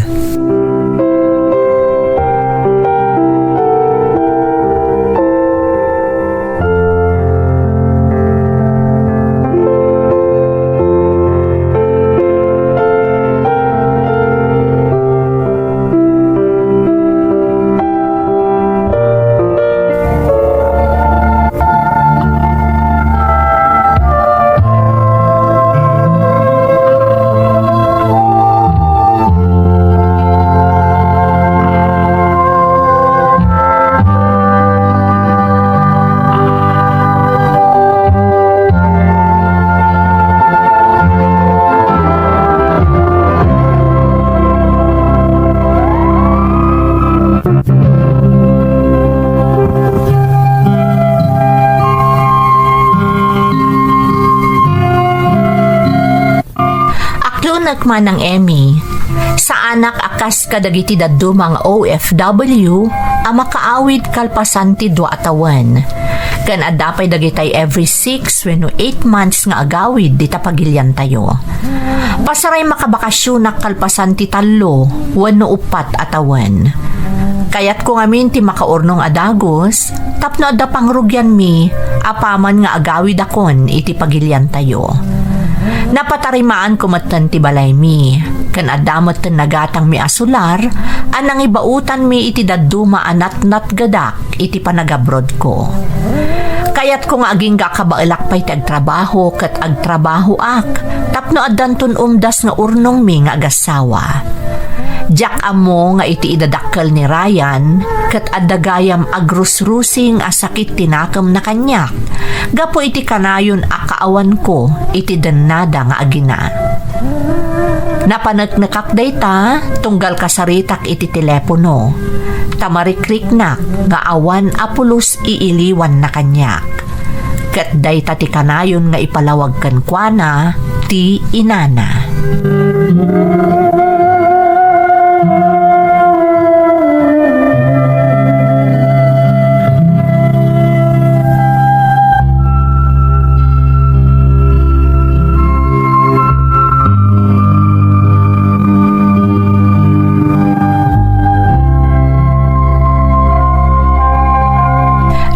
Aklunek, Manang Emmy. Saanak a kas kadagiti dadduma nga O F W a makaawid kalpasan ti dua a tawen. Ken adda pay dagitay every six wenno eight months nga agawid dita pagiliantayo. Pasaray makabakasionak kalpasan ti tallo wenno uppat a tawen. Kayatko ngamin ti makaurnong a dagus tapno adda pangrugianmi apaman nga agawidakon iti pagiliantayo. Napatarimaanko metten ti balaymi, ken adda metten nagatangmi a solar a nangibaotanmi iti dadduma a natnatgedak iti panagabrodko. Kayatko nga agingga a kabaelak pay ti agtrabaho ket agtrabahoak tapno addanton umdas nga urnongmi nga agassawa. Diak ammo nga iti idadakkel ni Ryan, ket adda gayam agrusrusing a sakit ti nakemna kaniak, gapu iti kanayon a kaawanko iti dennada nga agina. Napaneknekak dayta, tunggal kasaritak iti telepono, ta marikriknak nga awan a pulos iiliwanna kaniak. Ket dayta ti kanayon nga ipalawag kenkuana ti inana.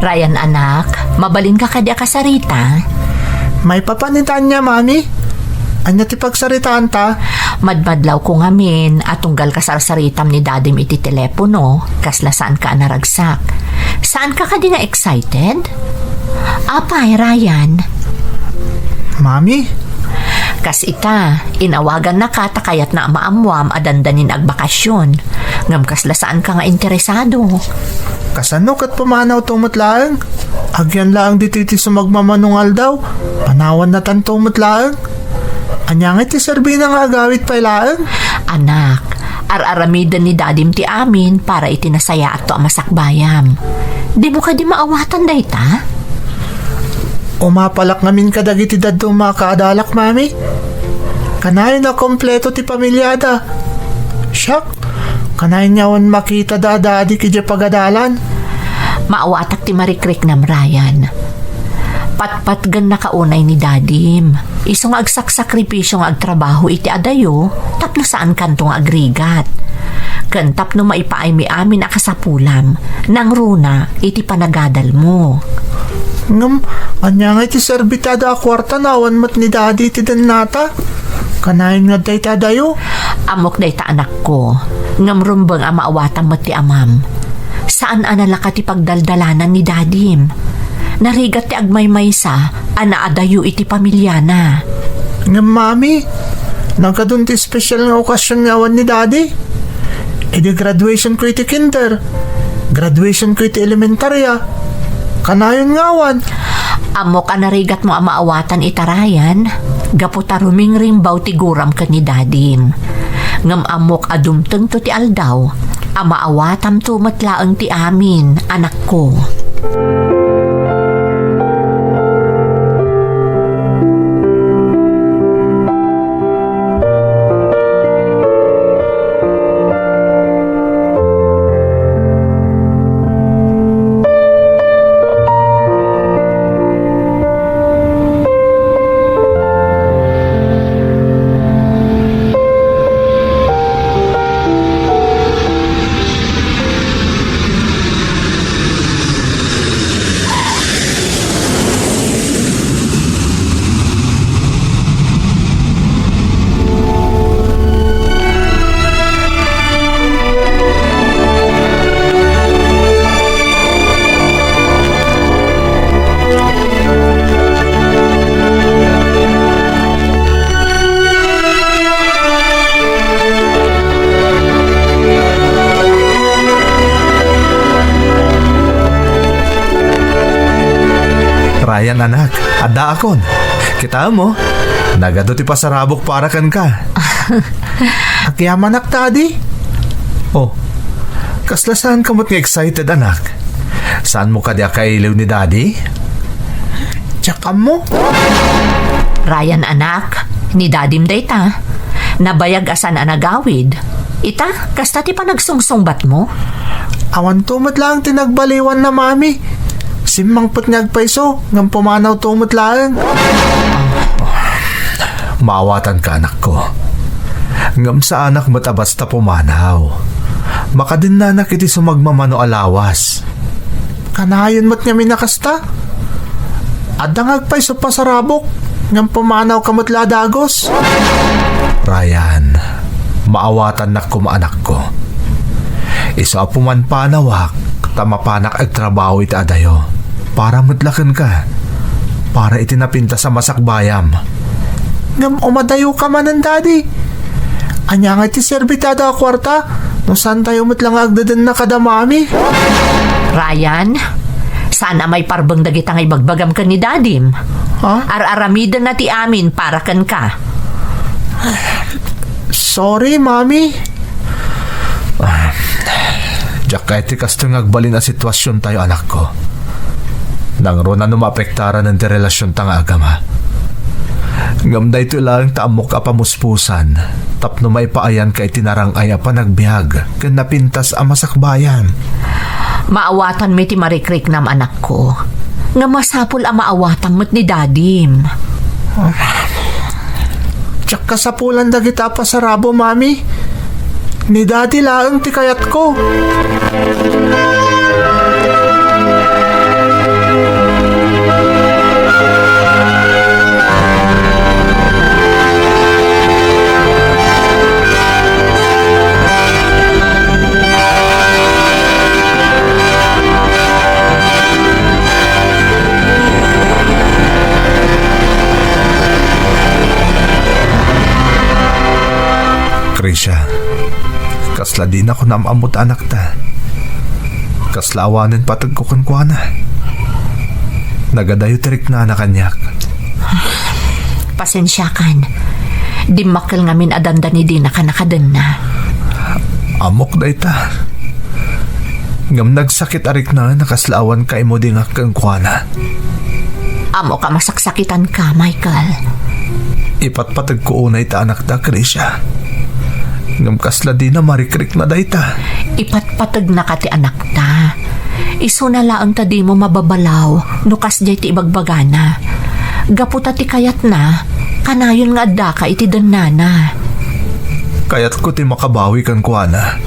Ryan, anak, mabalinka kadi a kasarita? Maipapan ni Tanya, Mami. Ania ti pagsaritaanta? Madmadlawko ngamin a tunggal kasarsaritam ni Dadim iti telepono, kasla saanka a naragsak. Saanka kadi nga excited? Apay, Ryan? Mami? Kas ita, inawagannaka ta kayatna a maammuam a dandanin agbakasyon. Ngem kasla saanka nga interesado. Kasano ket pumanawto met laeng? Agyan laeng ditoy ti sumagmamano nga aldaw. Panawannatanto met laeng. Ania ngay ti serbina nga agawid pay laeng? Anak, ar-aramiden ni Dadim ti amin para iti nasayaatto a masakbayam. Dimo kadi maawatan dayta? Umapalak ngamin kadagiti dadduma a kaadalak, Mami. Kanayon a kompleto ti pamiliada. Siak, kanayon nga awan makitada a dadik idiay pagadalan. Maawatak ti marikriknam, Ryan. Patpatgennaka unay ni Dadim. Isu nga agsaksakripisio nga agtrabaho iti adayo tapno saankanto nga agrigat. Ken tapno maipaaymi amin a kasapulam, nangruna iti panagadalmo. Ngem, ania ngay ti serbitada a kuarta no awan met ni Daddy iti dennata? Kanayon nga adda iti adayo? Ammok dayta, anakko. Ngem rumbeng a maawatam met ti amam. Saan a nalaka ti pagdaldalanan ni Dadim. Narigat ti agmaymaysa a naadayo iti pamiliana. Ngem, Mami, nagadu ti espesyal nga okasion nga awan ni Daddy. Idi graduation ko iti kinder, graduation ko iti elementarya, kanayon nga awan. Ammok a narigatmo a maawatan ita, Ryan, gapu ta rumingringbaw ti guram ken ni Dadim. Ngem ammok a dumtengto ti aldaw a maawatamto met laeng ti amin, anakko. Ryan, anak, addaakon. Kitaem, nagadu ti pasarabok para kenka. Agyamanak, Daddy. Oh, kasla saanka met nga excited, anak? Saanmo kadi a kailiw ni Daddy? Diak ammo. Ryan, anak, ni Dadim dayta. Nabayag a saan a nagawid. Ita, kasta ti panagsungsungbatmo? Awanto met laeng ti nagbaliwanna, Mami. Simmangpet nga agpayso, ngem pumanawto met laeng. Maawatanka, anakko. Ngem saanak met a basta pumanaw. Makadennanak iti sumagmamano a lawas. Kanayon met ngamin a kasta. Adda nga agpayso pasarabok, ngem pumanawka met la a dagus. Ryan, maawatannak koma, anakko. Isu a pumanpanawak, ta mapanak agtrabaho iti adayo. Para met la kenka. Para iti napintas a masakbayam. Ngem umadayoka manen, Daddy. Ania ngay ti serbi ti adu a kuarta no saantayo met la nga agdedenna kada Mami? Ryan, saan a maiparbeng dagita nga ibagbagam ken ni Dadim? Ha? Ar-aramidenna ti amin para kenka. Sorry, Mami. Ah, diak kayat ti kastoy nga agbalin a situasiontayo, anakko. Nangruna no maapektaran ti relasionta nga agama. Ngem daytoy laeng ti ammok a pamuspusan tapno maipaayanka iti narang-ay a panagbiag ken napintas a masakbayan. Maawatanmi ti marikriknam, anakko. Nga masapul a maawatam met ni Dadim. Diak kasapulan dagita a pasarabo, Mami. Ni Daddy laeng ti kayatko. Krisha, kasla dina kunam ammo ta anakta. Kasla awanen pategko kenkuana. Nagadayo ti riknana kaniak. Pasensiakan. Dimmakkel ngamin a dandani dinaka nakadenna. Ammok dayta. Ngem nagsakit a riknana kasla awan kaimudingak kenkuana. Ammok a masaksakitanka, Michael. Ipatpategko unay ta anakta, Krisha. Ngem kasla dina marikrikna dayta. Ipatpategnaka ti anakta. Isuna laeng ta dimo mababalaw no kasdiay ti ibagbagana. Gapu ta ti kayatna, kanayon nga addaka iti dennana. Kayatko ti makabawi kenkuana.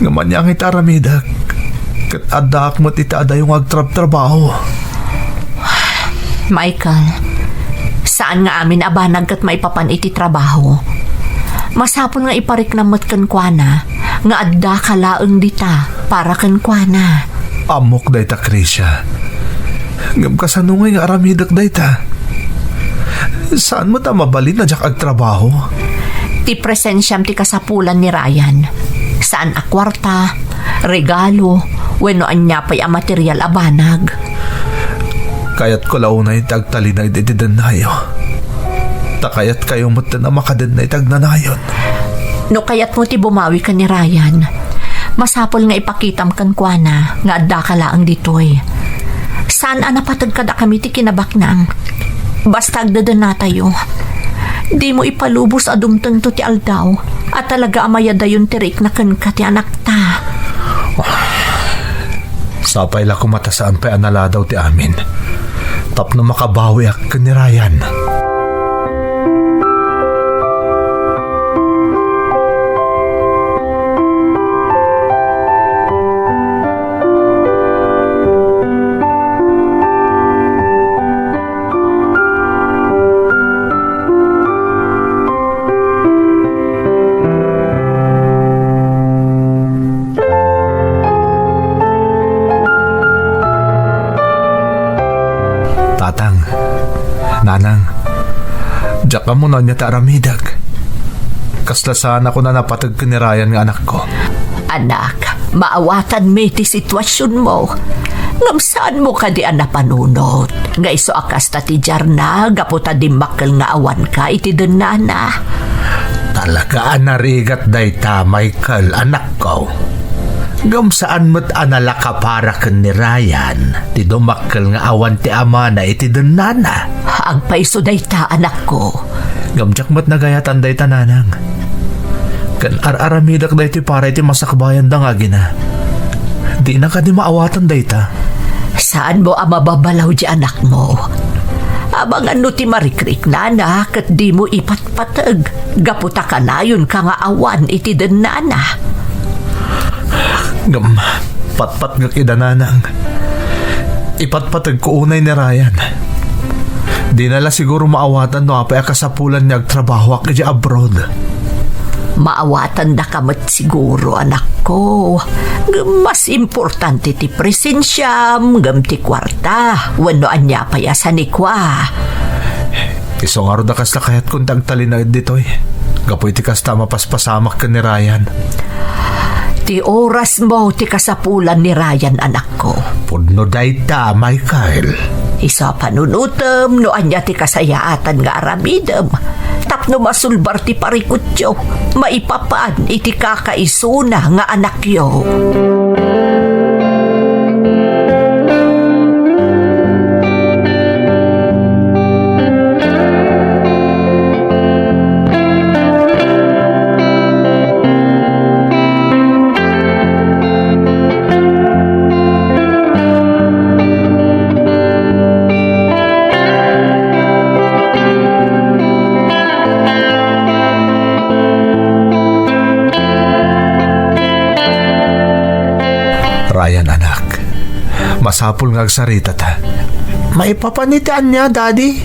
Ngem ania ngay ti aramidek? Ket addaak met iti adayo nga agtrabtrabaho. Michael, saan nga amin a banag ket maipapan iti trabaho. Masapul nga ipariknam met kenkuana nga addaka laeng dita para kenkuana. Ammok dayta, Krisha. Ngem kasano ngay nga aramidek dayta? Saan met a mabalin a diak agtrabaho? Ti presensiam ti kasapulan ni Ryan. Saan a kuarta, regalo, wenno ania pay a material a banag. Kayatko la unay ti agtalinaed iti dennayo. Ta kayatkayo metten a makadenna iti agnanayon. No kayatmo ti bumawi ken ni Ryan, masapul nga ipakitam kenkuana nga addaka laeng ditoy. Saan a napateg kadakami ti kinabaknang. Basta agdedennatayo. Dimo ipalubos a dumtengto ti aldaw a talaga a mayadayon ti rikna kenka ti anakta. Sapay la koma ta saan pay a naladaw ti amin tapno makabawiak ken ni Ryan. Tatang, Nanang, diak ammo no ania ti aramidek. Kasla saan a kuna napateg ken ni Ryan nga anakko. Anak, maawatanmi ti situasionmo. Ngem saanmo kadi a napanunot nga isu a kasta ti diarna gapu ta dimmakkel nga awanka iti dennana? Talaga a narigat dayta, Michael, anakko. Ngem saan met a nalaka para ken ni Ryan ti dumakkel nga awan ti amana iti dennana. Agpayso dayta, anakko. Ngem diak met nagayatan dayta, Nanang. Ken ar-aramidek daytoy para iti masakbayanda nga agina. Dina kadi maawatan dayta. Saanmo a mababalaw ti anakmo. Amangan no ti marikriknana ket dimo ipatpateg gapu ta kanayonka nga awan iti dennana. Ngem, patpatgek ida, Nanang. Ipatpategko unay ni Ryan. Dina la siguro maawatan no apay a kasapulan nga agtrabahoak idiay abroad. Maawatandaka met siguro, anakko. Ngem mas importante ti presensiam ngem ti kuarta wenno ania pay a sanikua. Isu ngarud a kasla kayatkon ti agtalinaed ditoy. Gapu iti kasta, mapaspasamak ken ni Ryan. Ti orasmo ti kasapulan ni Ryan, anakko. Pudno dayta, Michael. Isu a panunotem no ania ti kasayaatan nga aramidem tapno masulbar ti parikutyo maipapan iti kakaisuna nga anakyo. Ryan, anak, masapul nga agsaritata. Maipapan iti ania, Daddy?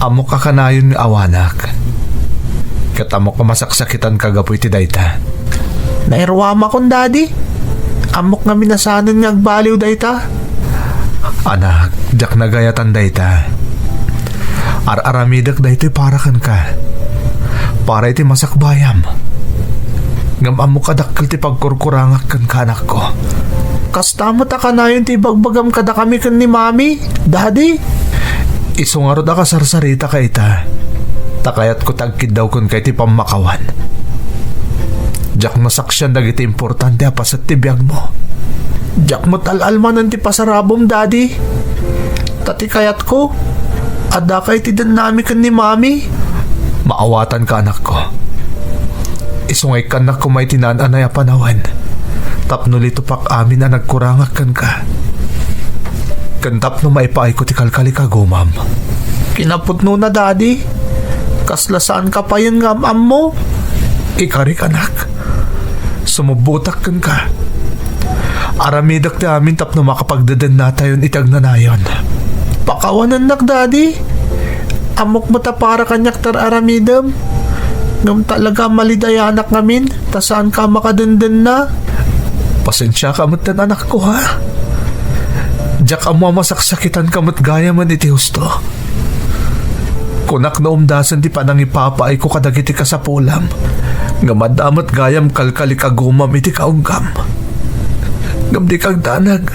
Ammok a kanayon nga awanak. Ket ammok a masaksakitanka gapu iti dayta. Nairuamakon, Daddy. Ammok ngamin a saanen nga agbaliw dayta. Anak, diak nagayatan dayta. Ar-aramidek daytoy para kenka. Para iti masakbayam. Ngem ammok a dakkel ti pagkurkurangak kenka, anakko. Kasta met a kanayon ti ibagbagam kadakami ken ni Mami, Daddy. Isu ngarud a kasarsaritaka ita, ta kayatko ti agkiddawken iti pammakawan. Diak nasaksian dagiti importante a paset ti biagmo. Diak met al-almanen ti pasarabom, Daddy. Ta ti kayatko, addaka iti dennami ken ni Mami. Maawatanka, anakko. Isu nga ikkannak koma iti naan-anay a panawen tapno litupak amin a nagkurangak kenka. Ken tapno maipaayko ti kalkalikagumam. Kinapudnona, Daddy. Kasla saanka payen nga am-ammo. Ikarik, anak. Sumubbotak kenka. Aramidek ti amin tapno makapagdedennatayon iti agnanayon. Pakawanennak, Daddy. Ammok met a para kaniak ti ar-aramidem. Ngem talaga, malidayanak ngamin ta saanka a makadendenna. Pasensiaka metten, anakko, ha? Diak ammo a masaksakitanka met gayamen iti husto. Kunak no umdasen ti panangipapaayko kadagiti kasapulam, ngem adda met gayam kalkalikagumam iti kaunggam. Ngem dika agdanag,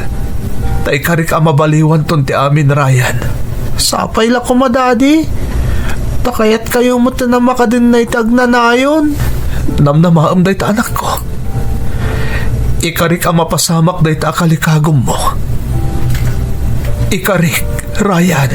ta ikarik a mabaliwanton ti amin, Ryan. Sapay la koma, Daddy, ta kayatkayo met a makadenna iti agnanayon. Namnamaem dayta, anakko. Ikarik a mapasamak dayta a kalikagummo. Ikarik, Ryan.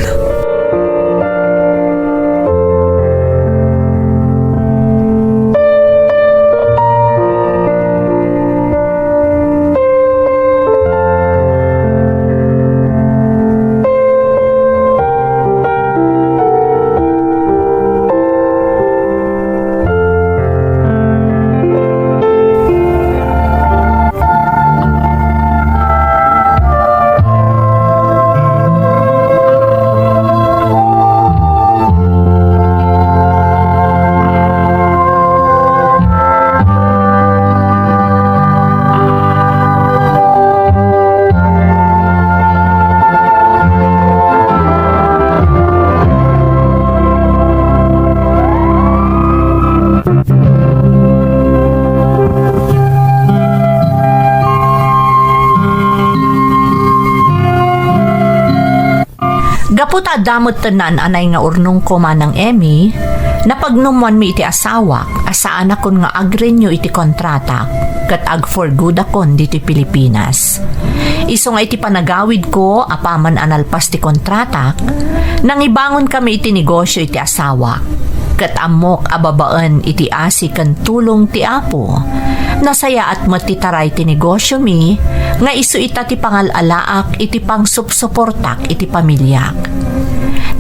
Gapu ta adda met ti naan-anay nga urnongko, Manang Emmy, napagnumoanmi iti asawak a saanakon nga agrenew iti kontratak ket ag-for-goodakon ditoy Pilipinas. Isu nga iti panagawidko, apaman a nalpas ti kontratak, nangibangonkami iti negosyo iti asawak. Ket ammok a babaen iti asi ken tulong ti Apo, nasayaat met ti taray ti negosyomi nga isu ita ti pangal-alaak iti pangsupsuportak iti pamiliak.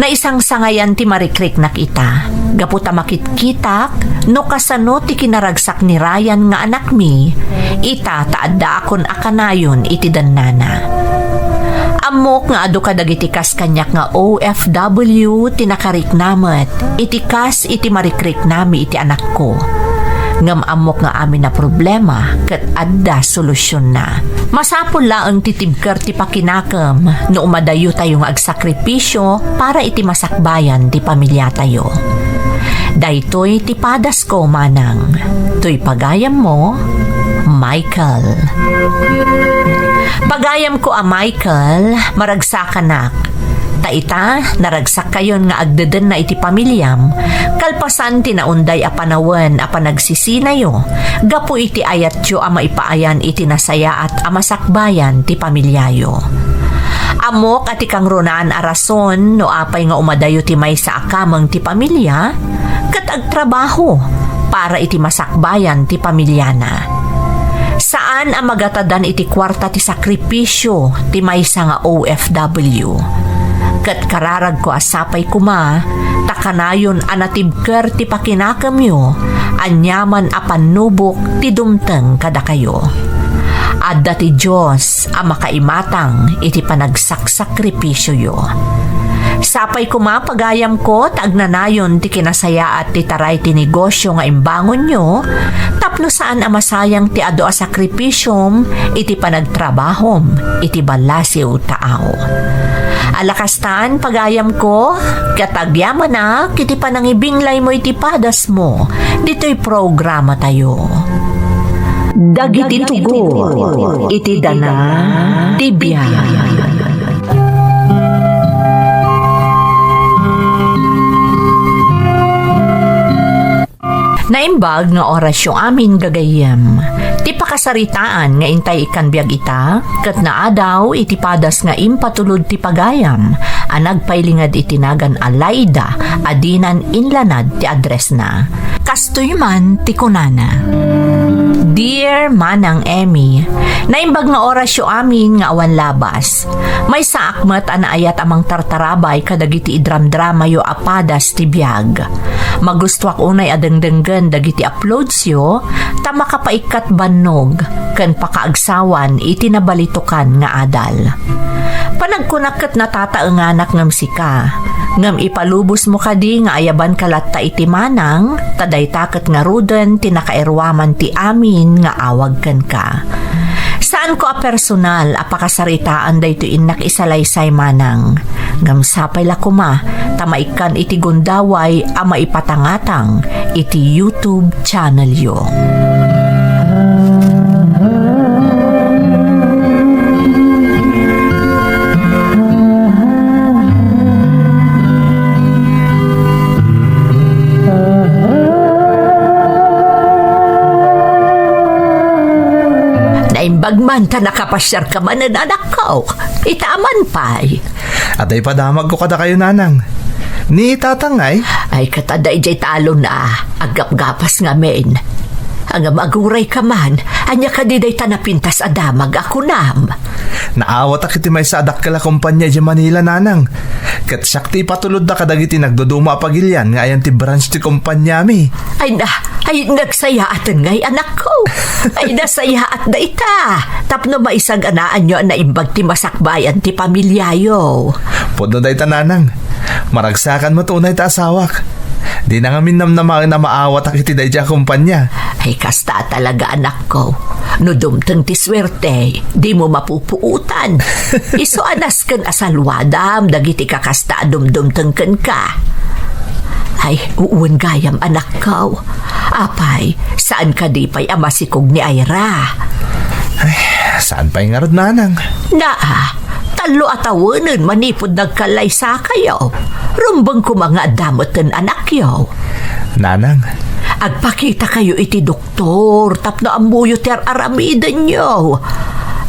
Naisangsangayan ti marikriknak ita, gapu ta makitkitak no kasano ti kinaragsak ni Ryan nga anakmi, ita ta addaakon a kanayon iti dennana. Ammok nga adu kadagiti kas kaniak nga O F W ti nakarikna met iti kas iti marikriknami iti anakko. Ngem ammok nga amin a problema ket adda solusionna. Masapul laeng ti tibker ti pakinakem no umadayotayo nga agsakripisio para iti masakbayan ti pamiliatayo. Daytoy ti padasko, manang. Toy pagayammo, Michael. Pagayamko a Michael, maragsakanak. Ta ita, naragsakkayon nga agdedenna iti pamiliam, kalpasan ti naunday a panawen a panagsisinayo, gapu iti ayatyo a maipaayan iti nasayaat a masakbayan ti pamiliayo. Ammok a ti kangrunaan a rason no apay nga umadayo ti maysa a kameng ti pamilia, ket agtrabaho para iti masakbayan ti pamiliana. Saan a magatadan iti kuarta ti sakripisio ti maysa nga O F W. Ket kararagko a sapay koma ta kanayon a natibker ti pakinakemyo aniaman a pannubok ti dumteng kadakayo. Adda ti Dios a makaimatang iti panagsaksakripisioyo. Sapay koma, pagayamko, ta agnanayon ti kinasayaat ti taray ti negosio nga imbangonyo, tapno saan a masayang ti adu a sakripisiom iti panagtrabahom iti ballasiw taaw. Ala kastan, pagayamko, ket agyamanak iti panangibinglaymo iti padasmo ditoy programatayo. Dagiti tugot iti dana ti biag. Naimbag nga orasyo amin, gagayyem. Ti pakasaritaan nga intay ikkan biag ita, ket naadaw iti padas nga impatulod ti pagayam a nagpailinged iti nagan a Laida a dinan inlanad ti addressna. Kastoy man ti kunana, Dear Manang Emmy, naimbag nga orasyo amin nga awan labas. Maysaak met a naayat a mangtartarabay kadagiti idramdramayo a padas ti biag. Magustoak unay a dengdenggen dagiti uploadsyo ta makapaikkat bannog ken pakaagsawan iti nabalitokan nga adal. Panagkunak ket natataenganak ngem sika, ngem ipalubosmo kadi nga ayabanka latta iti manang, ta dayta ket ngaruden ti nakairuaman ti amin nga awag kenka. Saanko a personal a pakasaritaan daytoy innak isalaysay, manang, ngem sapay la koma ta maikkan iti gundaway a maipatangatang iti YouTube channelyo. Naimbag man ta nakapasiarka manen, anakko. Ita man pay. Adda ipadamagko kadakayo, nanang. Ni tatang ngay? Ay, ket adda idiay talon a, aggapgapas ngamin. Ngem agurayka man, ania kadi dayta napintas a damag a kunam? Naawatak iti maysa a dakkel a kompania idiay Manila, nanang. Ket siak ti ipatulodda kadagiti nagduduma a pagilian nga ayan ti branch ti kompaniami. Ay na, ay, nagsayaaten ngay, anakko. Ay, nasayaat dayta. Tapno maisaganaanyo a naimbag ti masakbayan ti pamiliayo. Pudno dayta, nanang. Maragsakan met unay ta asawak. Dina ngamin namnamaen a maawatak iti daydiay a kompania. Ay, kasta talaga, anakko. No dumteng ti suerte, dimo mapupuotan. Isu a nasken a saluadam dagiti kakasta a dumdumteng kenka. Ay, wen gayam, anakko. Apay, saan kadi pay a masikog ni Ira? Ay, saan pay ngarud, nanang? Naa, tallo a tawenen manipud nagkallaysakayo. Rumbeng koma nga adda metten anakyo. Nanang. Agpakitakayo iti doktor tapno ammoyo ti ar-aramidenyo.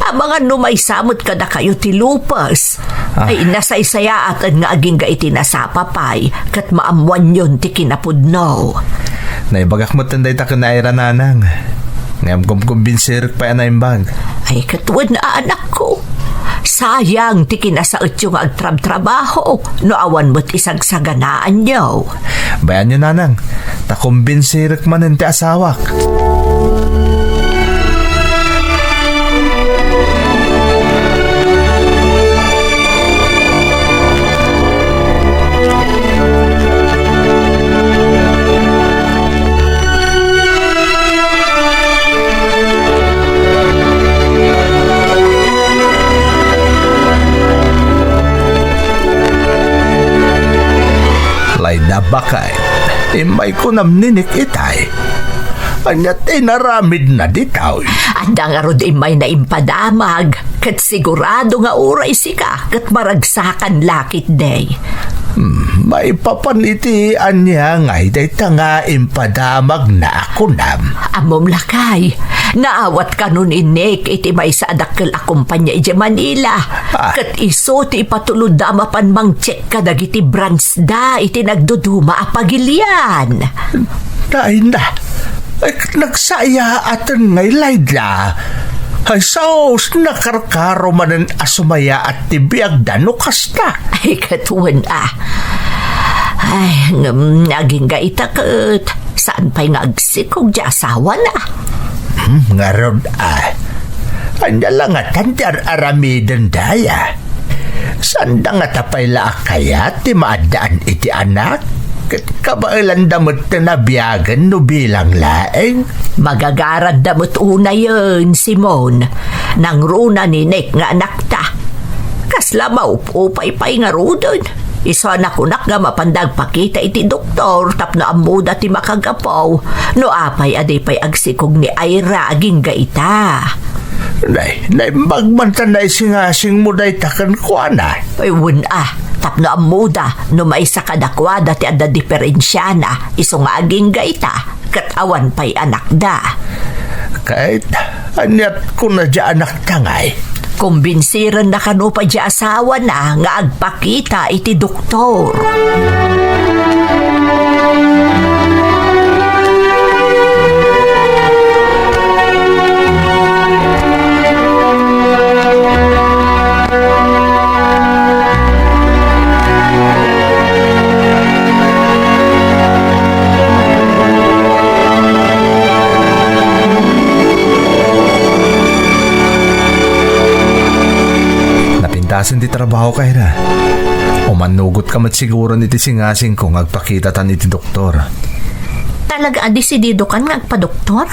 Amangan no maysa met kadakayo ti lupes. Ah. Ay, nasaysayaat nga agingga iti nasapa pay ket maammoanyon ti kinapudno. Naibagak metten dayta ken ni Ira, nanang. Ngem kumkumbinserek pay a naimbag. Ay, ket wen a, anakko. Sayang ti kinasaetyo nga agtrabtrabaho no awan met isagsaganaanyo. Bayanyo, nanang, ta kumbinsirek manen ti asawak. Laida Bakay, Immay kunam ni Nick itay. Ania ti inaramidna ditoy? Adda ngarud immay naimpadamag, ket sigurado nga uray sika ket maragsakan lakit, day. Hmm, maipapan iti ania ngay dayta nga impadamagna a kunam? Ammom lakay, naawat kano ni Nick iti maysa a dakkel a kumpanya idiay Manila. Ah. Ket isu ti ipatulodda a mapan mangcheck kadagiti branch da iti nagduduma a pagilian. Dayna, ay, nagsayaaten ngay layda. Ay, sus, nakarkaro manen a sumayaat ti biagda no kasta. Ay, ket wen a. Ay, ngem agingga ita ket saan pay nga agsikog ti asawana. Hmm, ngarud, a. Ania la ngatan ti ar-aramiden daya? Saanda ngata pay la a kayat ti maaddaan iti anak? Ket kabaelanda met ti nabiagen no bilang laeng? Magagaradda met unayen, Simon. Nangruna ni Nick nga anakta. Kasla maup-upay pay ngaruden. Isu a nakunak nga mapanda agpakita iti doktor tapno ammoda ti makagapu no apay a di pay agsikog ni Ira agingga ita. Nay, naimbag man ta naisingasingmo dayta kenkuana. Ay, wen a, tapno ammoda no maysa kadakuada ti adda diferensiana, isu nga agingga ita, ket awan pay anakda. Ket aniat kuna ti anakta ngay? Kumbinsirenna kano pay ti asawana nga agpakita iti doktor. Napintasen ti trabaho, Ira. Umannugotka met siguron iti singasingko nga agpakitatan iti doktor. Talaga a desididokan nga agpadoktor?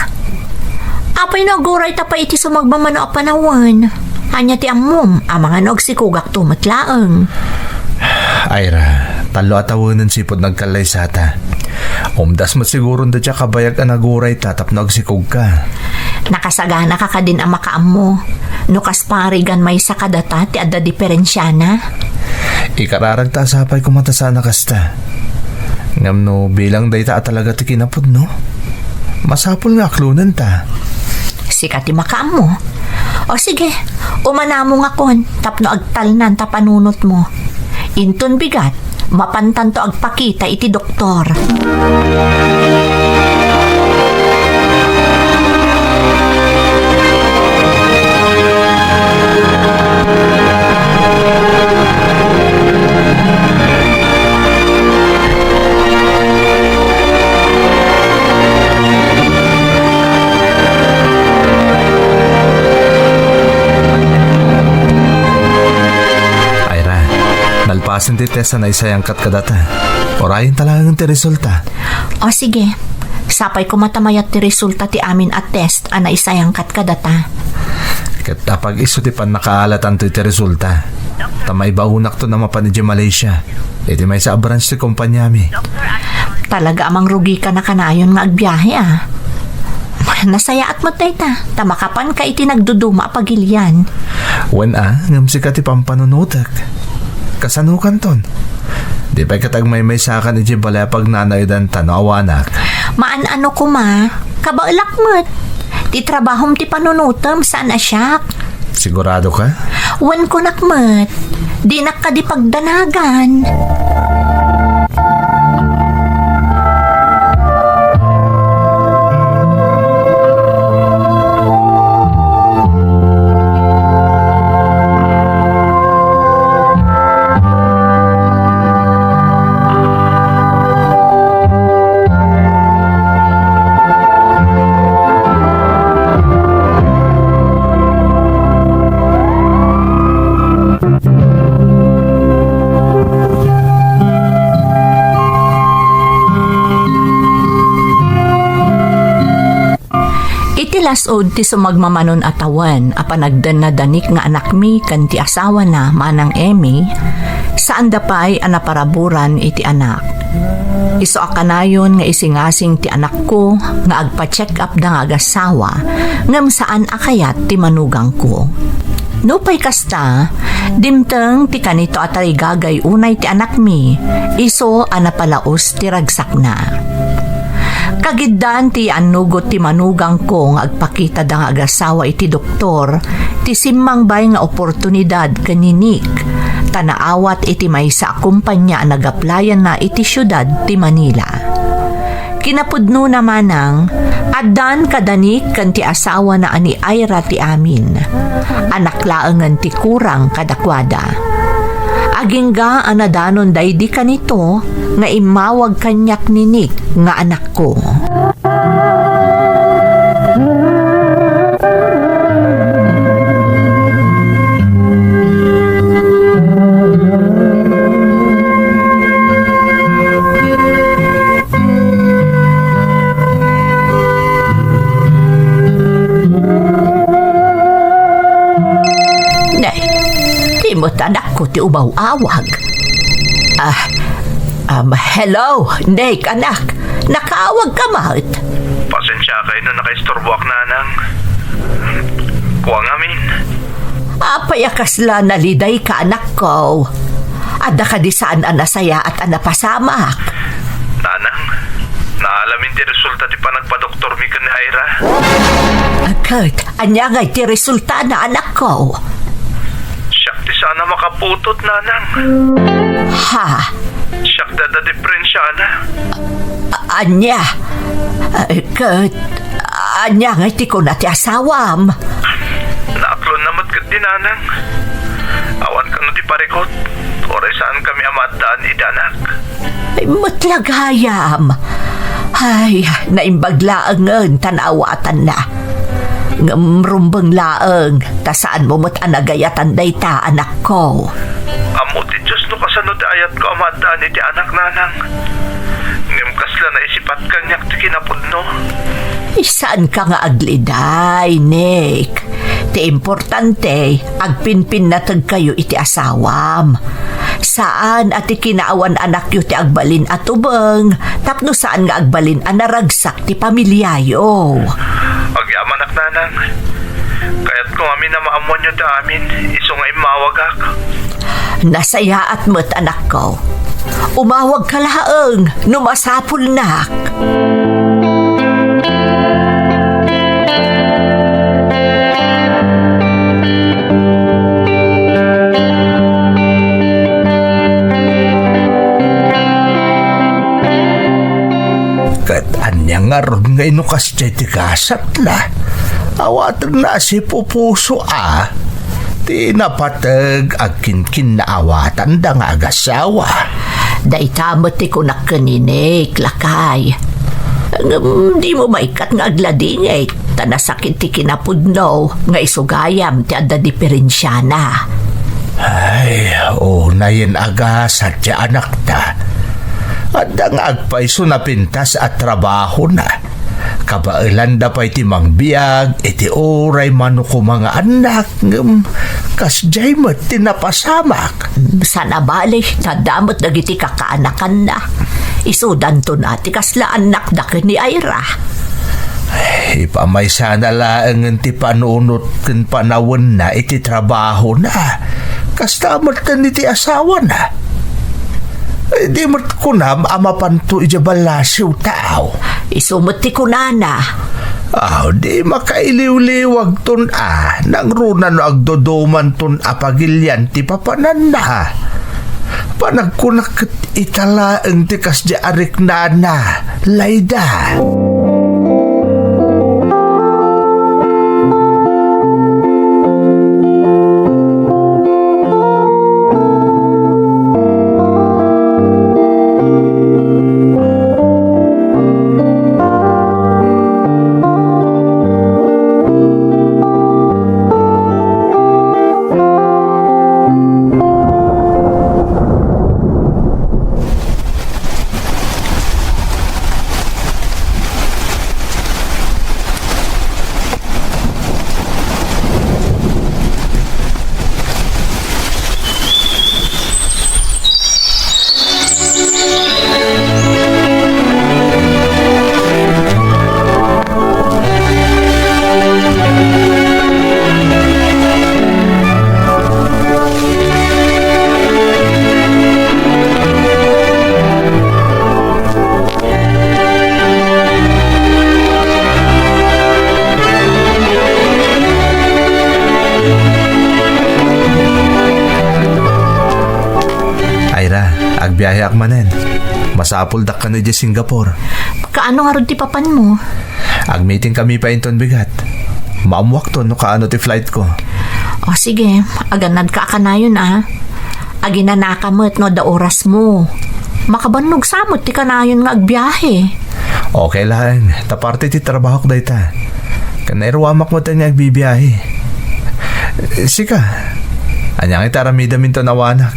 Apay no agurayta pay iti sumagmamano a panawen? Ania ti ammom, amangan no agsikogakto met laeng? Ira, tallo a tawenen sipud nagkallaysata. Umdas met siguron dayta a kabayag a nagurayta tapno agsikogka. Nakasaganaka kadin a makaammo no kas parigan maysa kadata ti adda diferensiana? Ikararagta a sapay koma ta saan a kasta. Ngem no bilang dayta a talaga ti kinapudno, masapul nga aklonenta. Sika ti makaammo. O sige, umanamongakon tapno agtalnan ta panunotmo. Inton bigat, mapantanto agpakita iti doktor. Ira, nalpasen ti test a naisayangkat kadata. Urayenta laengen ti resulta. O sige, sapay koma ta mayat ti resulta ti amin a test a naisayangkat kadata. Ket apag-isu ti pannakaalatanto iti resulta. Ta maibaonakto a mapan idiay Malaysia, iti maysa a branch ti kompaniami. Talaga a mangrugika na kanayon nga agbiahe, a. Nasayaat met dayta, ta makapanka iti nagduduma a pagilian. Wen a, ngem sika ti pampanunotek. Kasanokanton? Di pay ket agmaymaysakan idiay balay a pagnanaedanta no awanak. Maan-ano koma, kabaelak met. Ti trabahom ti panunotem, saan a siak. Sigurado ka? Wen, kunak met. Dinak kadi pagdanagan. Iti las-ud ti sumagmamanon a tawen a panagdanna da Nick nga anakmi ken ti asawana, Manang Emmy, saanda pay a naparaburan iti anak. Isu a kanayon nga isingasing ti anakko nga agpa-check up da nga agasawa, ngem saan a kayat ti manugangko. Nupay kasta, dimteng ti kanito a tarigagay unay ti anakmi, isu a napalaus ti ragsakna. Kagiddan ti annugot ti manugangko nga agpakita da nga agasawa iti doktor, ti simmangbay nga oportunidad ken ni Nick, ta naawat iti maysa a kumpanya a nagaplayanna iti siudad ti Manila. Kinapudnona manang, addan kada Nick ken ti asawana a ni Ira ti amin. Anak laengen ti kurang kadakuada. Agingga a nadanon daydi kanito nga immawag kaniak ni Nick nga anakko. Nay, di met anakko ti umaw-awag. Ah, um, hello, Nick, anak. Nakaawag ka met? Pasensia kayo no nakaisturboak, nanang. Kua ngamin. Apay a kasla naliday ka, anakko? Adda kadi saan a nasayaat a napasamak? Nanang, naalamin ti resulta ti panagpadoktormi ken ni Ira. Ket, ania ngay ti resultana, anakko? Siak ti saan a makaputot, nanang. Ha? Siak dada diferensiana. A-, ania? Ay, ket, ania ngay ti kuna ti asawam? Naaklonna met ket di nanang. Awan kano ti parikut. Uray saan kami a maaddaan iti anak. Ay, met la gayam. Ay, naimbag laengen ta naawatanna. Ngem rumbeng laeng, ta saanmo met a nagayatan dayta, anakko. Ammo ti Dios no kasano ti ayatko a maaddaan iti anak, nanang. Ngem kasla naisipat kaniak ti kinapudno. Saanka nga agliday, Nick. Ti importante, agpinpinnateg kayo iti asawam. Saan a ti kinaawan anakyo ti agbalin a tubeng, tapno saan nga agbalin a naragsak ti pamiliayo. Agyamanak, nanang. Kayatko ngamin a maammoanyo ti amin, isu nga immawagak. Nasayaat met, anakko. Umawagka laeng no masapulnak. Ket ania ngarud nga inukas diay ti gasatna? Awatenna a sipupuso a ti napateg agkinkinnaawatanda nga agasawa. Dayta met ti kunak ken ni Nick, lakay. Ngem dimo maikkat nga agladingit, ta nasakit ti kinapudno nga isu gayam ti adda diferensiana. Ay, unayen a gasat ti anakta. Adda nga agpayso napintas a trabahona. Kabaelanda pay ti mangbiag iti uray manukuma nga annak, ngem kasdiay met ti napasamak. Saan a bale, ta adda met dagiti kakaanakanna. Isudanton a ti kasla annakda ken ni Ira. Ipamaysana laengen ti panunot ken panawenna iti trabahona. Kasta met ken iti asawana. Ay, di met kunam a mapanto idiay ballasiw, tao. Isu met ti kunana. Aw, di makailiwliwagton a, nangruna no agdudumanton a pagilian ti papananna. Panagkunak ket ita laeng ti kasdiay a riknana, Layda. Biaheak manen. Masapuldak kano idiay Singapore. Kaano ngarud ti papanmo? Agmeeting kami pay inton bigat. Maammoakto no kaano ti flight ko. O sige, agannadka a kanayon a. Aginanaka met no adda orasmo. Makabannog sa met ti kanayon nga agbiahe. Okay laeng, ta parte ti trabahok dayta. Ken nairuamak met nga agbibiahe. Sika, ania nga iti aramidem inton awanak?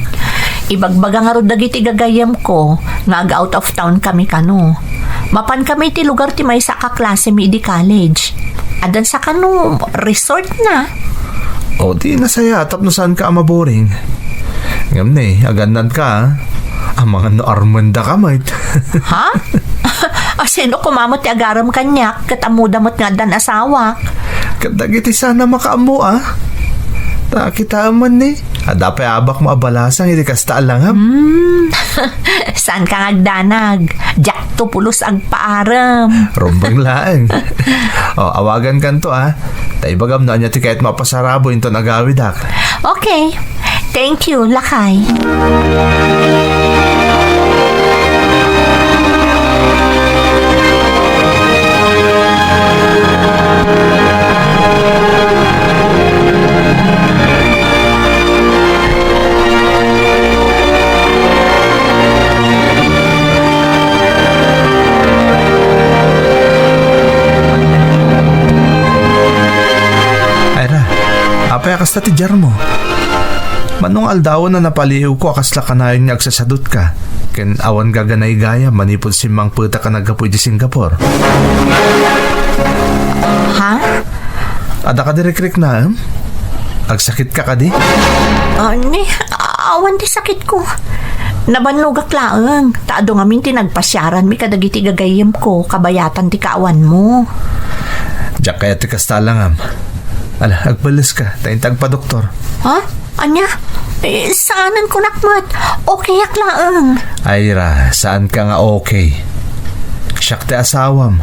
Ibagbaga ngarud dagiti gagayyemko nga ag-out of town kami kano. Mapan kami iti lugar ti maysa a kaklasemi idi college. Addan sa kano resort na. O, di nasayaat tapno saanka a maboring. Ngem ne, agannadka, a. Amangan no armendaka met. Ha? A, sino koma met ti agarem kaniak ket ammoda met nga addan asawak? Ket dagiti saan a makaammo, a. Ta kitaem man ni, adda pay abakmo a balasang iti kasta a langam. Hmm. Saanka nga agdanag. Diakto pulos agpaarem. Rumbeng laeng. O, awagankanto, a. Ta ibagam no ania ti kayatmo a pasarabo inton agawidak. Okay. Thank you, lakay. Ira, apay a kasta ti diarmo? Mano nga aldawen a napaliiwko a kasla kanayon nga agsasadutka, ken awan gaganaygayam manipud simmangpetak a naggapu iti Singapore. Ha? Adda kadi rikriknaem? Agsakitka kadi? Ah, ni, awan ti sakitko. Nabannogak laeng, ta adu ngamin ti nagpasiaranmi kadagiti gagayyemko, kabayatan ti kaawanmo. Diak kayat ti kasta a langam. Ala, agpelleska, ta inta agpadoktor. Ha? Ania? Eh, saanen kunak met. Okayak laeng. Ira, saanka nga okay. Siak ti asawam.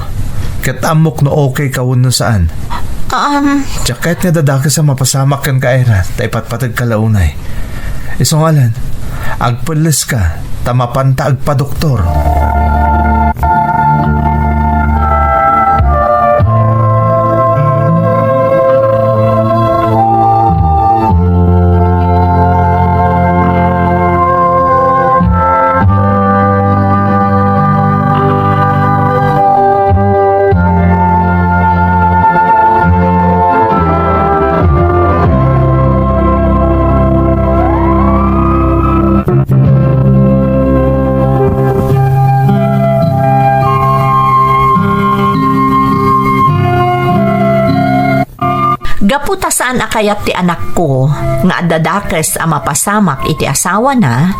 Ket ammok no okay ka wenno saan. Um, Diak kayat nga dadakes a mapasamak kenka, Ira, ta ipatpategka la unay. Isu ngarud, agpelleska, ta mapanta agpadoktor. Gapu ta saan a kayat ti anakko nga adda dakes a mapasamak iti asawana,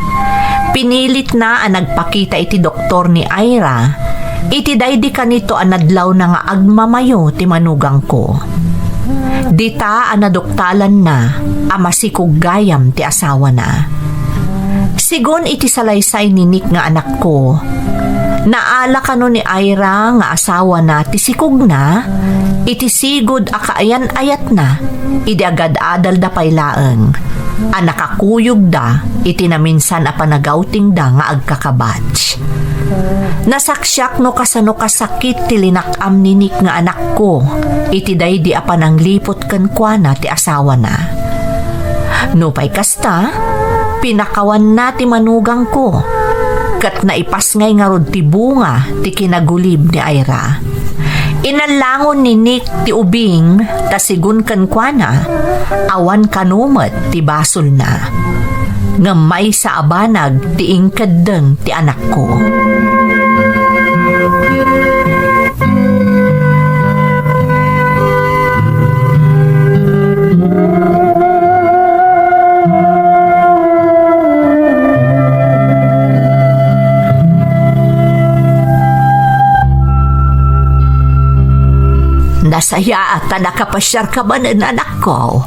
pinilitna a nagpakita iti doktor ni Ira iti daydi kanito a nadlawna nga agmamayo ti manugangko. Dita a naduktalanna a masikog gayam ti asawana. Sigun iti salaysay ni Nick nga anakko, naala kano ni Ira nga asawana ti sikogna iti sigud a kaayan-ayatna idi agad-adalda pay laeng a nakakuyogda iti naminsan a panagawtingda nga agkakabats. Nasaksiak no kasano kasakit ti linak-am ni Nick nga anakko iti daydi a panangliput kenkuana ti asawana. Nupay kasta, pinakawanna ti manugangko, ket naipasngay ngarud ti bunga ti kinagulib ni Ira. Inallangon ni Nick ti ubing ta sigun kenkuana, awan kano met ti basolna. Ngem maysa a banag ti inkeddeng ti anakko. Nasayaat ta nakapasiarka manen, anakko.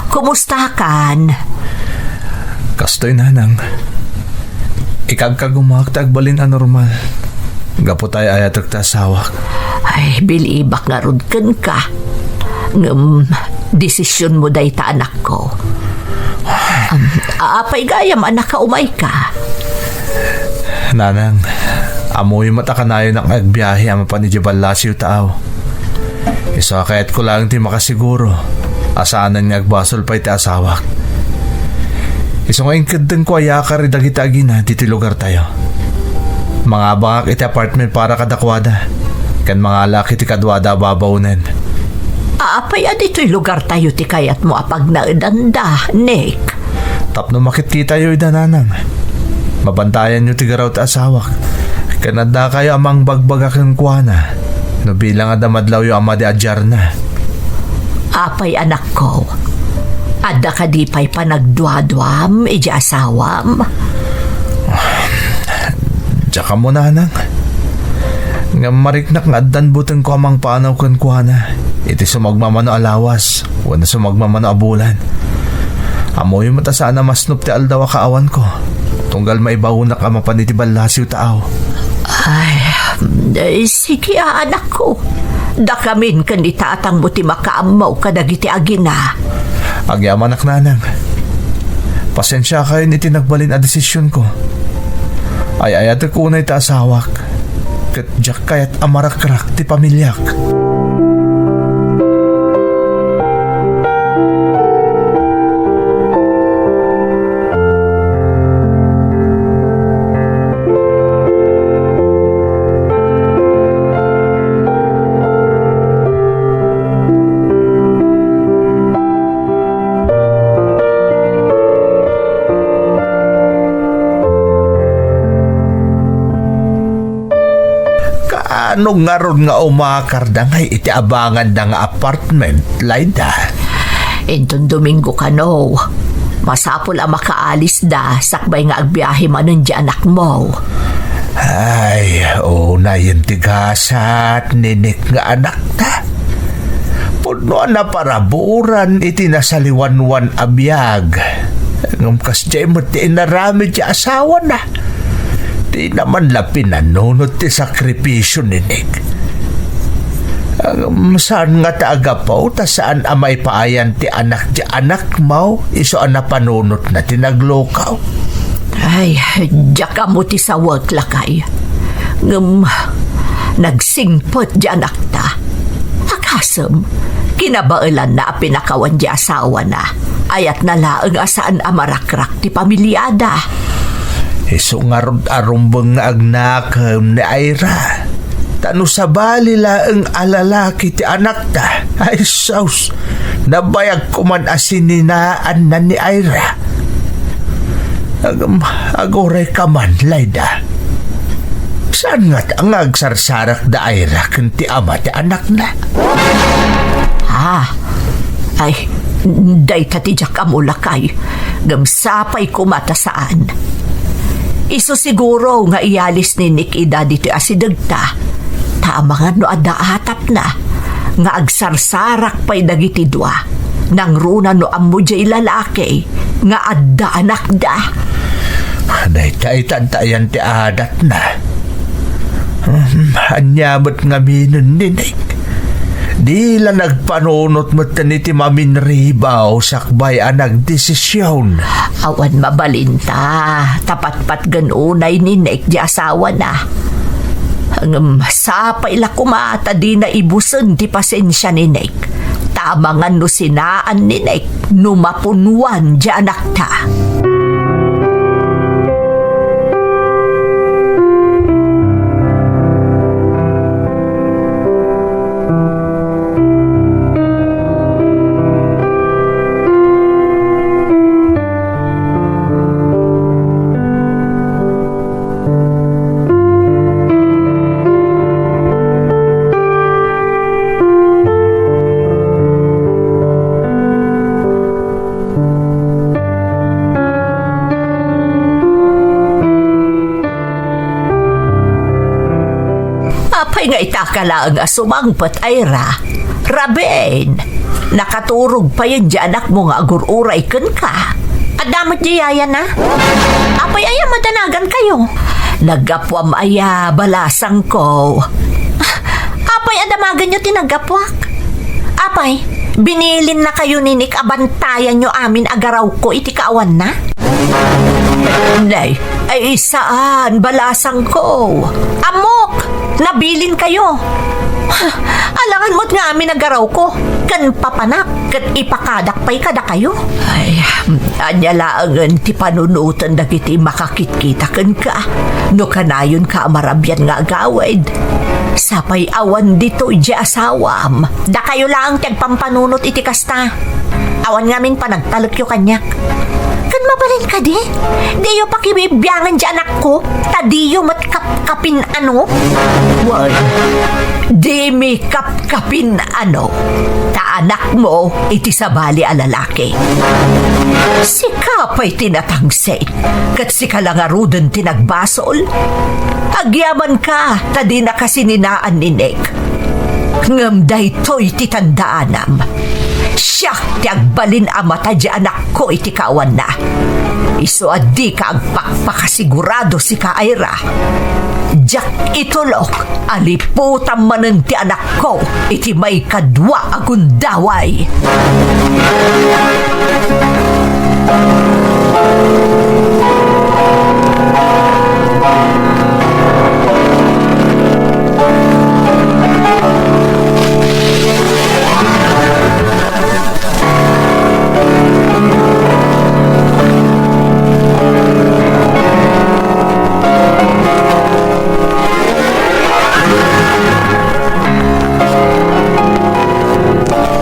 Kumustakan? Kastoy, nanang. Ikagkagumaak ta agbalin a normal. Gapu ta ay-ayatek ti asawak. Ay, bilibak ngarud kenka. Ngem, desisionmo dayta, anakko. Um, apay gayam a nakaumayka? Nanang, ammoyo met a kanayonak nga agbiahe a mapan idiay ballasiw ta aw. Isu a kayatko laeng ti makasiguro a saanen nga agbasol pay ti asawak. Isu nga inkeddengko a yakar dagiti agina ditoy lugartayo. Mangabangak iti apartment para kadakuada, ken mangalaak iti kaduada a babaonen. Apay a ditoy lugartayo ti kayatmo a pagnaedanda, Nick? Tapno makitkitayo ida, Nanang. Mabantayanyo ti garaw ti asawak, ken addakayo a mangbagbaga kenkuana no bilang adda madlawyo a madi a diarna. Apay, anakko, adda kadi pay panagduaduam idiay asawam? Diak ammo, Nanang. Ngem mariknak nga addan butengko a mangpanaw kenkuana iti sumagmamano a lawas wenno sumagmamano a bulan. Ammoyo met a saan a masnop ti aldaw a kaawanko, tunggal maibaonak a mapan iti ballasiw ta aw. Ay, eh, sige a, anakko. Dakamin ken ni tatangmo ti makaammo kadagiti agina. Agyamanak, Nanang. Pasensiakayon iti nagbalin a desisionko. Ay-ayatek unay ti asawak, ket diak kayat a marakrak ti pamiliak. Kaano ngarud nga umakarda ngay iti abanganda nga apartment, Laida? Inton Domingo kano, masapul a makaalisda sakbay nga agbiahe manen ti anakmo. Ay, unayen ti gasat ni Nick nga anakta. Pudno a naparaburan iti nasaliwanwan a biag. Ngem kasdiay met ti inaramid ti asawana. Dina man la pinanunot ti sakripisio ni Nick. Ngem saan ngata a gapu ta saan a maipaayan ti anak ti anakmo isu a napanunotna ti naglukaw? Ay, diak ammo ti sawek, lakay. Ngem nagsingpet ti anakta. Agasem, kinabaelanna a pinakawan ti asawana. Ayatna laeng a saan a marakrak ti pamiliada. Isu ngarud a rumbeng nga agnakem ni Ira. Ta no sabali laeng a lalaki ti anakta, ay sus, nabayag koman a sininaanna ni Ira. Agam-, aguray ka man, Laida. Saan ngata nga agsarsarak da Ira ken ti ama ti anakna? Ah, ay, dayta ti diak ammo, lakay. Ngem sapay koma ta saan. Isu siguro nga iyalis ni Nick ida ditoy asidegta. Ta amangan no adda atapna nga agsarsarak pay dagiti dua. Nangruna no ammo diay lalaki nga adda anakda. Dayta itanta ayan ti adatna. Hmm, ania met ngaminen ni Nick? Di la nagpanunot metten iti maminribaw sakbay a nagdesision. Awan mabalinta, ta patpatgen unay ni Nick ti asawana. Ngem sapay la koma ta dina ibusen ti pasensia ni Nick. Ta amangan no sinaan ni Nick no mapunwan ti anakta. Apay nga ita ka laeng a sumangpet, Ira? Rabiin, nakaturog payen ti anakmo nga agur-uray kenka. Adda met di yayana? Apay aya madanagan kayo? Naggapuam aya, balasangko. Apay a damaganyo ti naggapuak? Apay, binilinna kayo ni Nick a bantayanyo amin a garawko iti kaawanna? Nay, Ay, saan, balasangko. Ammok! Nabilinkayo! Alangan met nga amin a garawko, ken papanak, ket ipakadak pay kadakayo. Ay, ania laengen ti panunoten dagiti makakitkita kenka no kanayonka a marabian nga agawid? Sapay awan ditoy di asawam. Dakayo laeng ti agpampanunot iti kasta. Awan ngamin panagtalekyo kaniak. Ken mabalin kadi, diyo pakibibiangan di anakko, ta diyo met kapkapin-ano? Wen, dimi kapkapin-ano, ta anakmo iti sabali a lalaki. Sika pay ti natangsit, ket sika la ngaruden ti nagbasol. Agyamanka ta dinaka sininaan ni Nick. Ngem daytoy ti tandaanam. Siak ti agbalin a mata di anakko iti kaawanna. Isu a dika agpakpakasigurado sika, Ira. Diak itulok a liputam manen ti anakko iti maikadua a gundaway.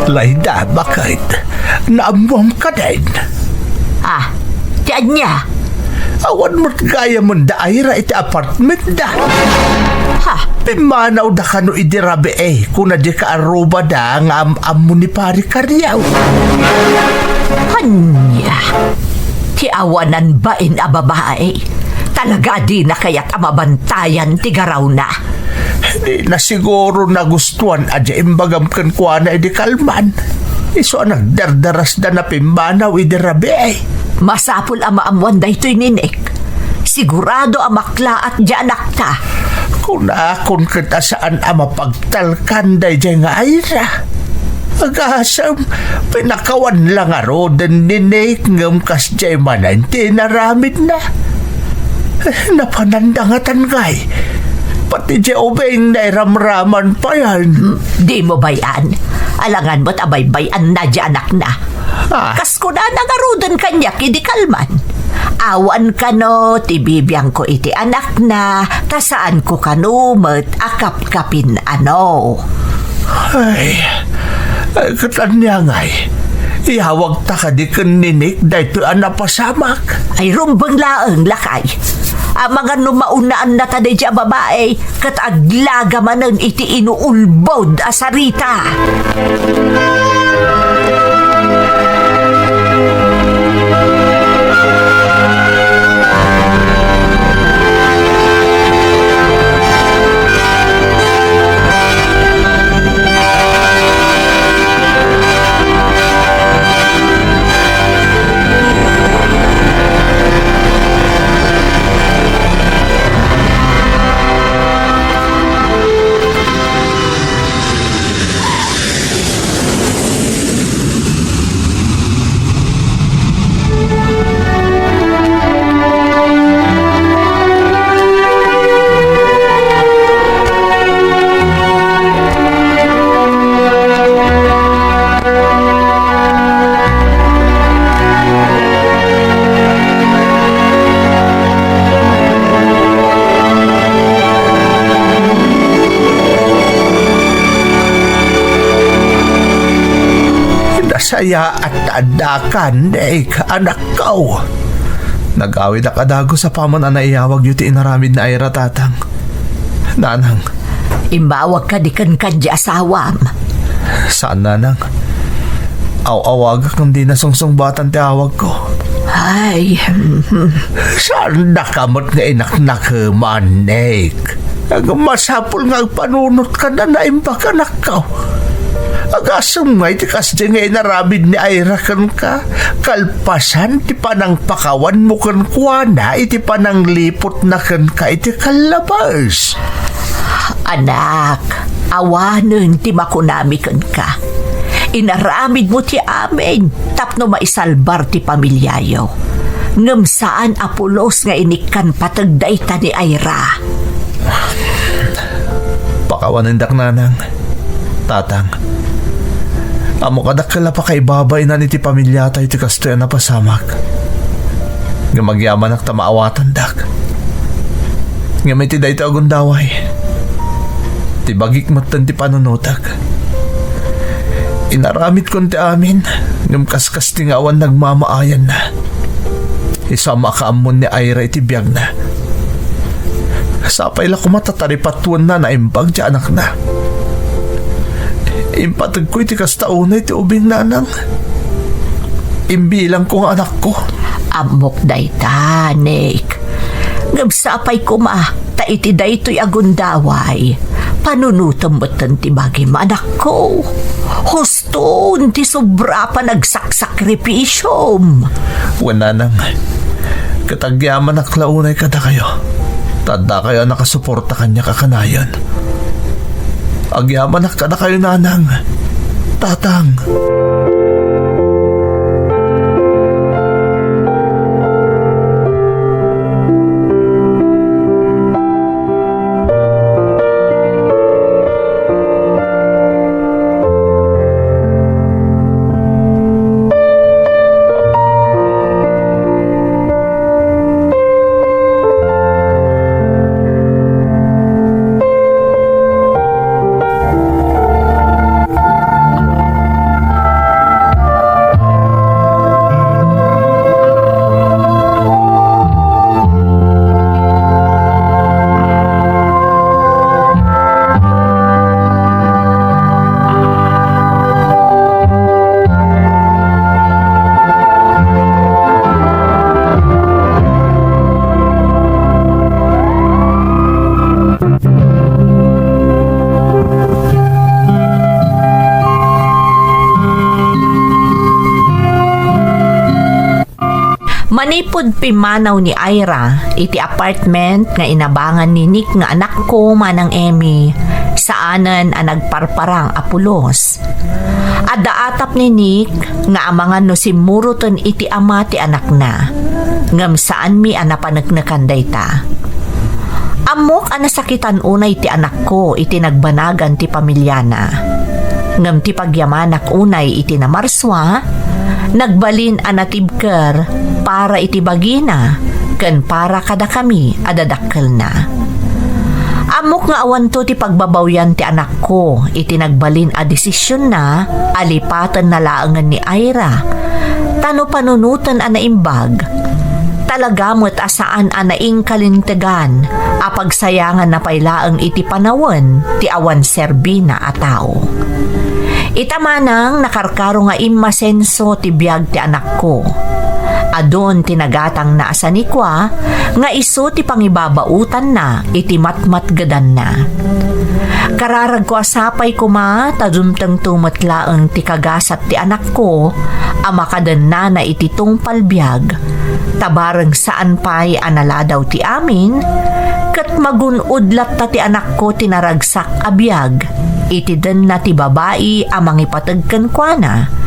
Layda, baket. Naammuam kadin. Ah, ti ania? Awan met gayamen da Ira iti apartmentda. Ha? Pimmanawda kano idi rabii, kuna di kaarrubada nga am-ammo ni Pari Kariaw. Ania? Ti awanan bain a babai? Talaga a dina kayat a mabantayan ti garawna? Dina siguro nagustuan a di imbagam kenkuana idi kalman. Isu a nagdardarasda a pimmanaw idi rabii. Masapul a maammuan daytoy ni Nick. Sigurado a maklaat di anakta. Kunakon ket a saan a mapagtalkan daydiay nga Ira. Agasem, pinakawan la ngaruden ni Nick ngem kasdiay manen ti inaramidna. Eh, napananda ngatan, ngay. Pati di ubing nairamraman payen. Hmm, dimo bay-an. Alangan met a baybay-anna di anakna. Ah. Kas kunana ngaruden kaniak idi kalman. Awan kano ti bibiangko iti anakna, ta saanko kano met a kapkapin-ano. Ay, ay, ket ania ngay? Iyawagta kadi ken ni Nick daytoy a napasamak? Ay, rumbeng laeng, lakay. Amangan no maunaannata daydiay a babai, ket aglaga manen iti inuulbod a sarita. Nasayaat ta addakan, Nick, anakko. Nagawidak a dagus apaman a naiyawagyo ti inaramid ni Ira, Tatang. Nanang. Immawag kadi kenka di asawam? Saan, Nanang. Aw-awagak ngem dina sungsungbatan ti awagko. Ay, mhm. Saandaka met nga inaknakeman, Nick. Ngem masapul nga agpanunotka a naimbag, anakko. Agasem ngay ti kasdi nga inaramid ni Ira kenka, kalpasan ti panangpakawanmo kenkuana iti panangliputna kenka iti kallabes. Anak, awanen ti makunami kenka. Inaramidmo ti amin tapno maisalbar ti pamiliayo. Ngem saan a pulos nga inikkan pateg dayta ni Ira. Pakawanendak, Nanang, Tatang. Ammok a dakkel a pakaibabainnan iti pamiliata iti kastoy a napasamak. Ngem agyamanak ta maawatandak. Ngem iti daytoy a gundaway, ti bagik metten ti panunotek. Inaramidkon ti amin, ngem kaskasti nga awan nagmamaayanna. Isu a makaammon ni Ira iti biagna. Sapay la koma ta taripatuenna a naimbag ti anakna. Impategko iti kasta unay ti ubing, Nanang. Imbilangko nga anakko. Ammok dayta, Nick. Ngem sapay koma ta iti daytoy a gundaway, panunotem metten ti bagim, anakko. Huston ti sobra a panagsaksakripisom. Wen, Nanang, ket agyamanak la unay kadakayo. Ta addakayo a nakasuporta kaniak a kanayon. Agyamanak kadakayo, Nanang, Tatang. Manipud pimmanaw ni Ira iti apartment nga inabangan ni Nick nga anakko, Manang Emmy, saanen a nagparparang a pulos. Adda atap ni Nick nga amangan no simmuroten iti ama ti anakna, ngem saanmi a napaneknekan dayta. Ammok a nasakitan unay ti anakko iti nagbanagan ti pamiliana. Ngem ti pagyamanak unay iti namarsua, nagbalin a natibker para iti bagina ken para kadakami a dadakkelna. Ammok nga awanto ti pagbabawian ti anakko iti nagbalin a desisionna a lipatenna laengen ni Ira, ta no panunoten a naimbag, talaga met a saan a naingkalintegan a pagsayanganna pay laeng iti panawen ti awan serbina a tao. Ita manang nakarkaro nga immasenso ti biag ti anakko. Adun ti nagatangna a sanikua nga isu ti pangibabaotanna iti matmatgedanna. Kararagko a sapay koma ta dumtengto met laeng ti kagasat ti anakko a makadennana iti tungpal biag, ta bareng saan pay a naladaw ti amin, ket magun-od latta ti anakko ti naragsak a biag iti denna ti babai a mangipateg kenkuana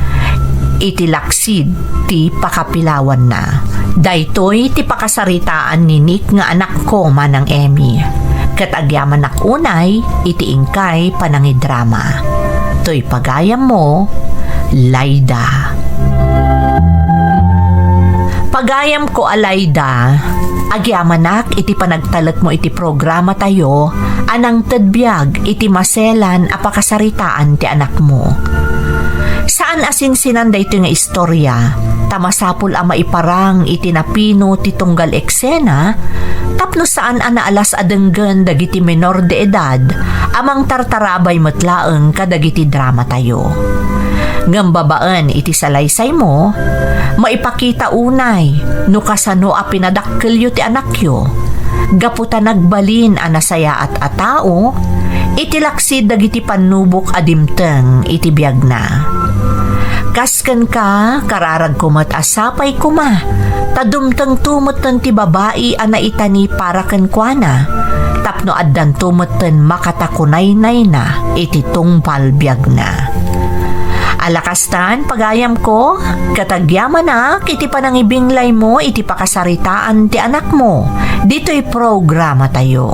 iti laksid ti pakapilawanna. Daytoy ti pakasaritaan ni Nick nga anakko, Manang Emmy, ket agyamanak unay iti inkay panangidrama. Toy pagayammo, Laida. Pagayamko a Laida, agyamanak iti panagtalekmo iti programatayo a nangted biag iti maselan a pakasaritaan ti anakmo. Saan a sinsinan daytoy nga istorya, ta masapul a maiparang iti napino ti tunggal eksena, tapno saan a naalas a denggen dagiti menor de edad a mangtartarabay met laeng kadagiti dramatayo. Ngem babaen iti salaysaymo, maipakita unay no kasano a pinadakkelyo ti anakyo, gapu ta nagbalin a nasayaat a tao iti laksid dagiti pannubok a dimteng iti biagna. Kas kenka, kararagko met a sapay koma, ta dumtengto metten ti babai a naitani para kenkuana, tapno addanto metten makatakunaynayna iti tungpal biagna. Alakastan, pagayamko, ket agyamanak iti panangibinglaymo iti pakasaritaan ti anakmo ditoy programatayo.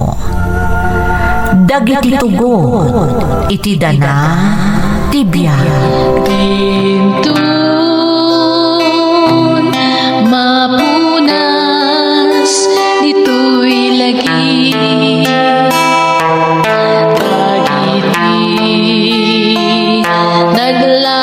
Dagiti tugot iti dana ti biag. Dinton mapunas ditoy lagi, dagiti nagla-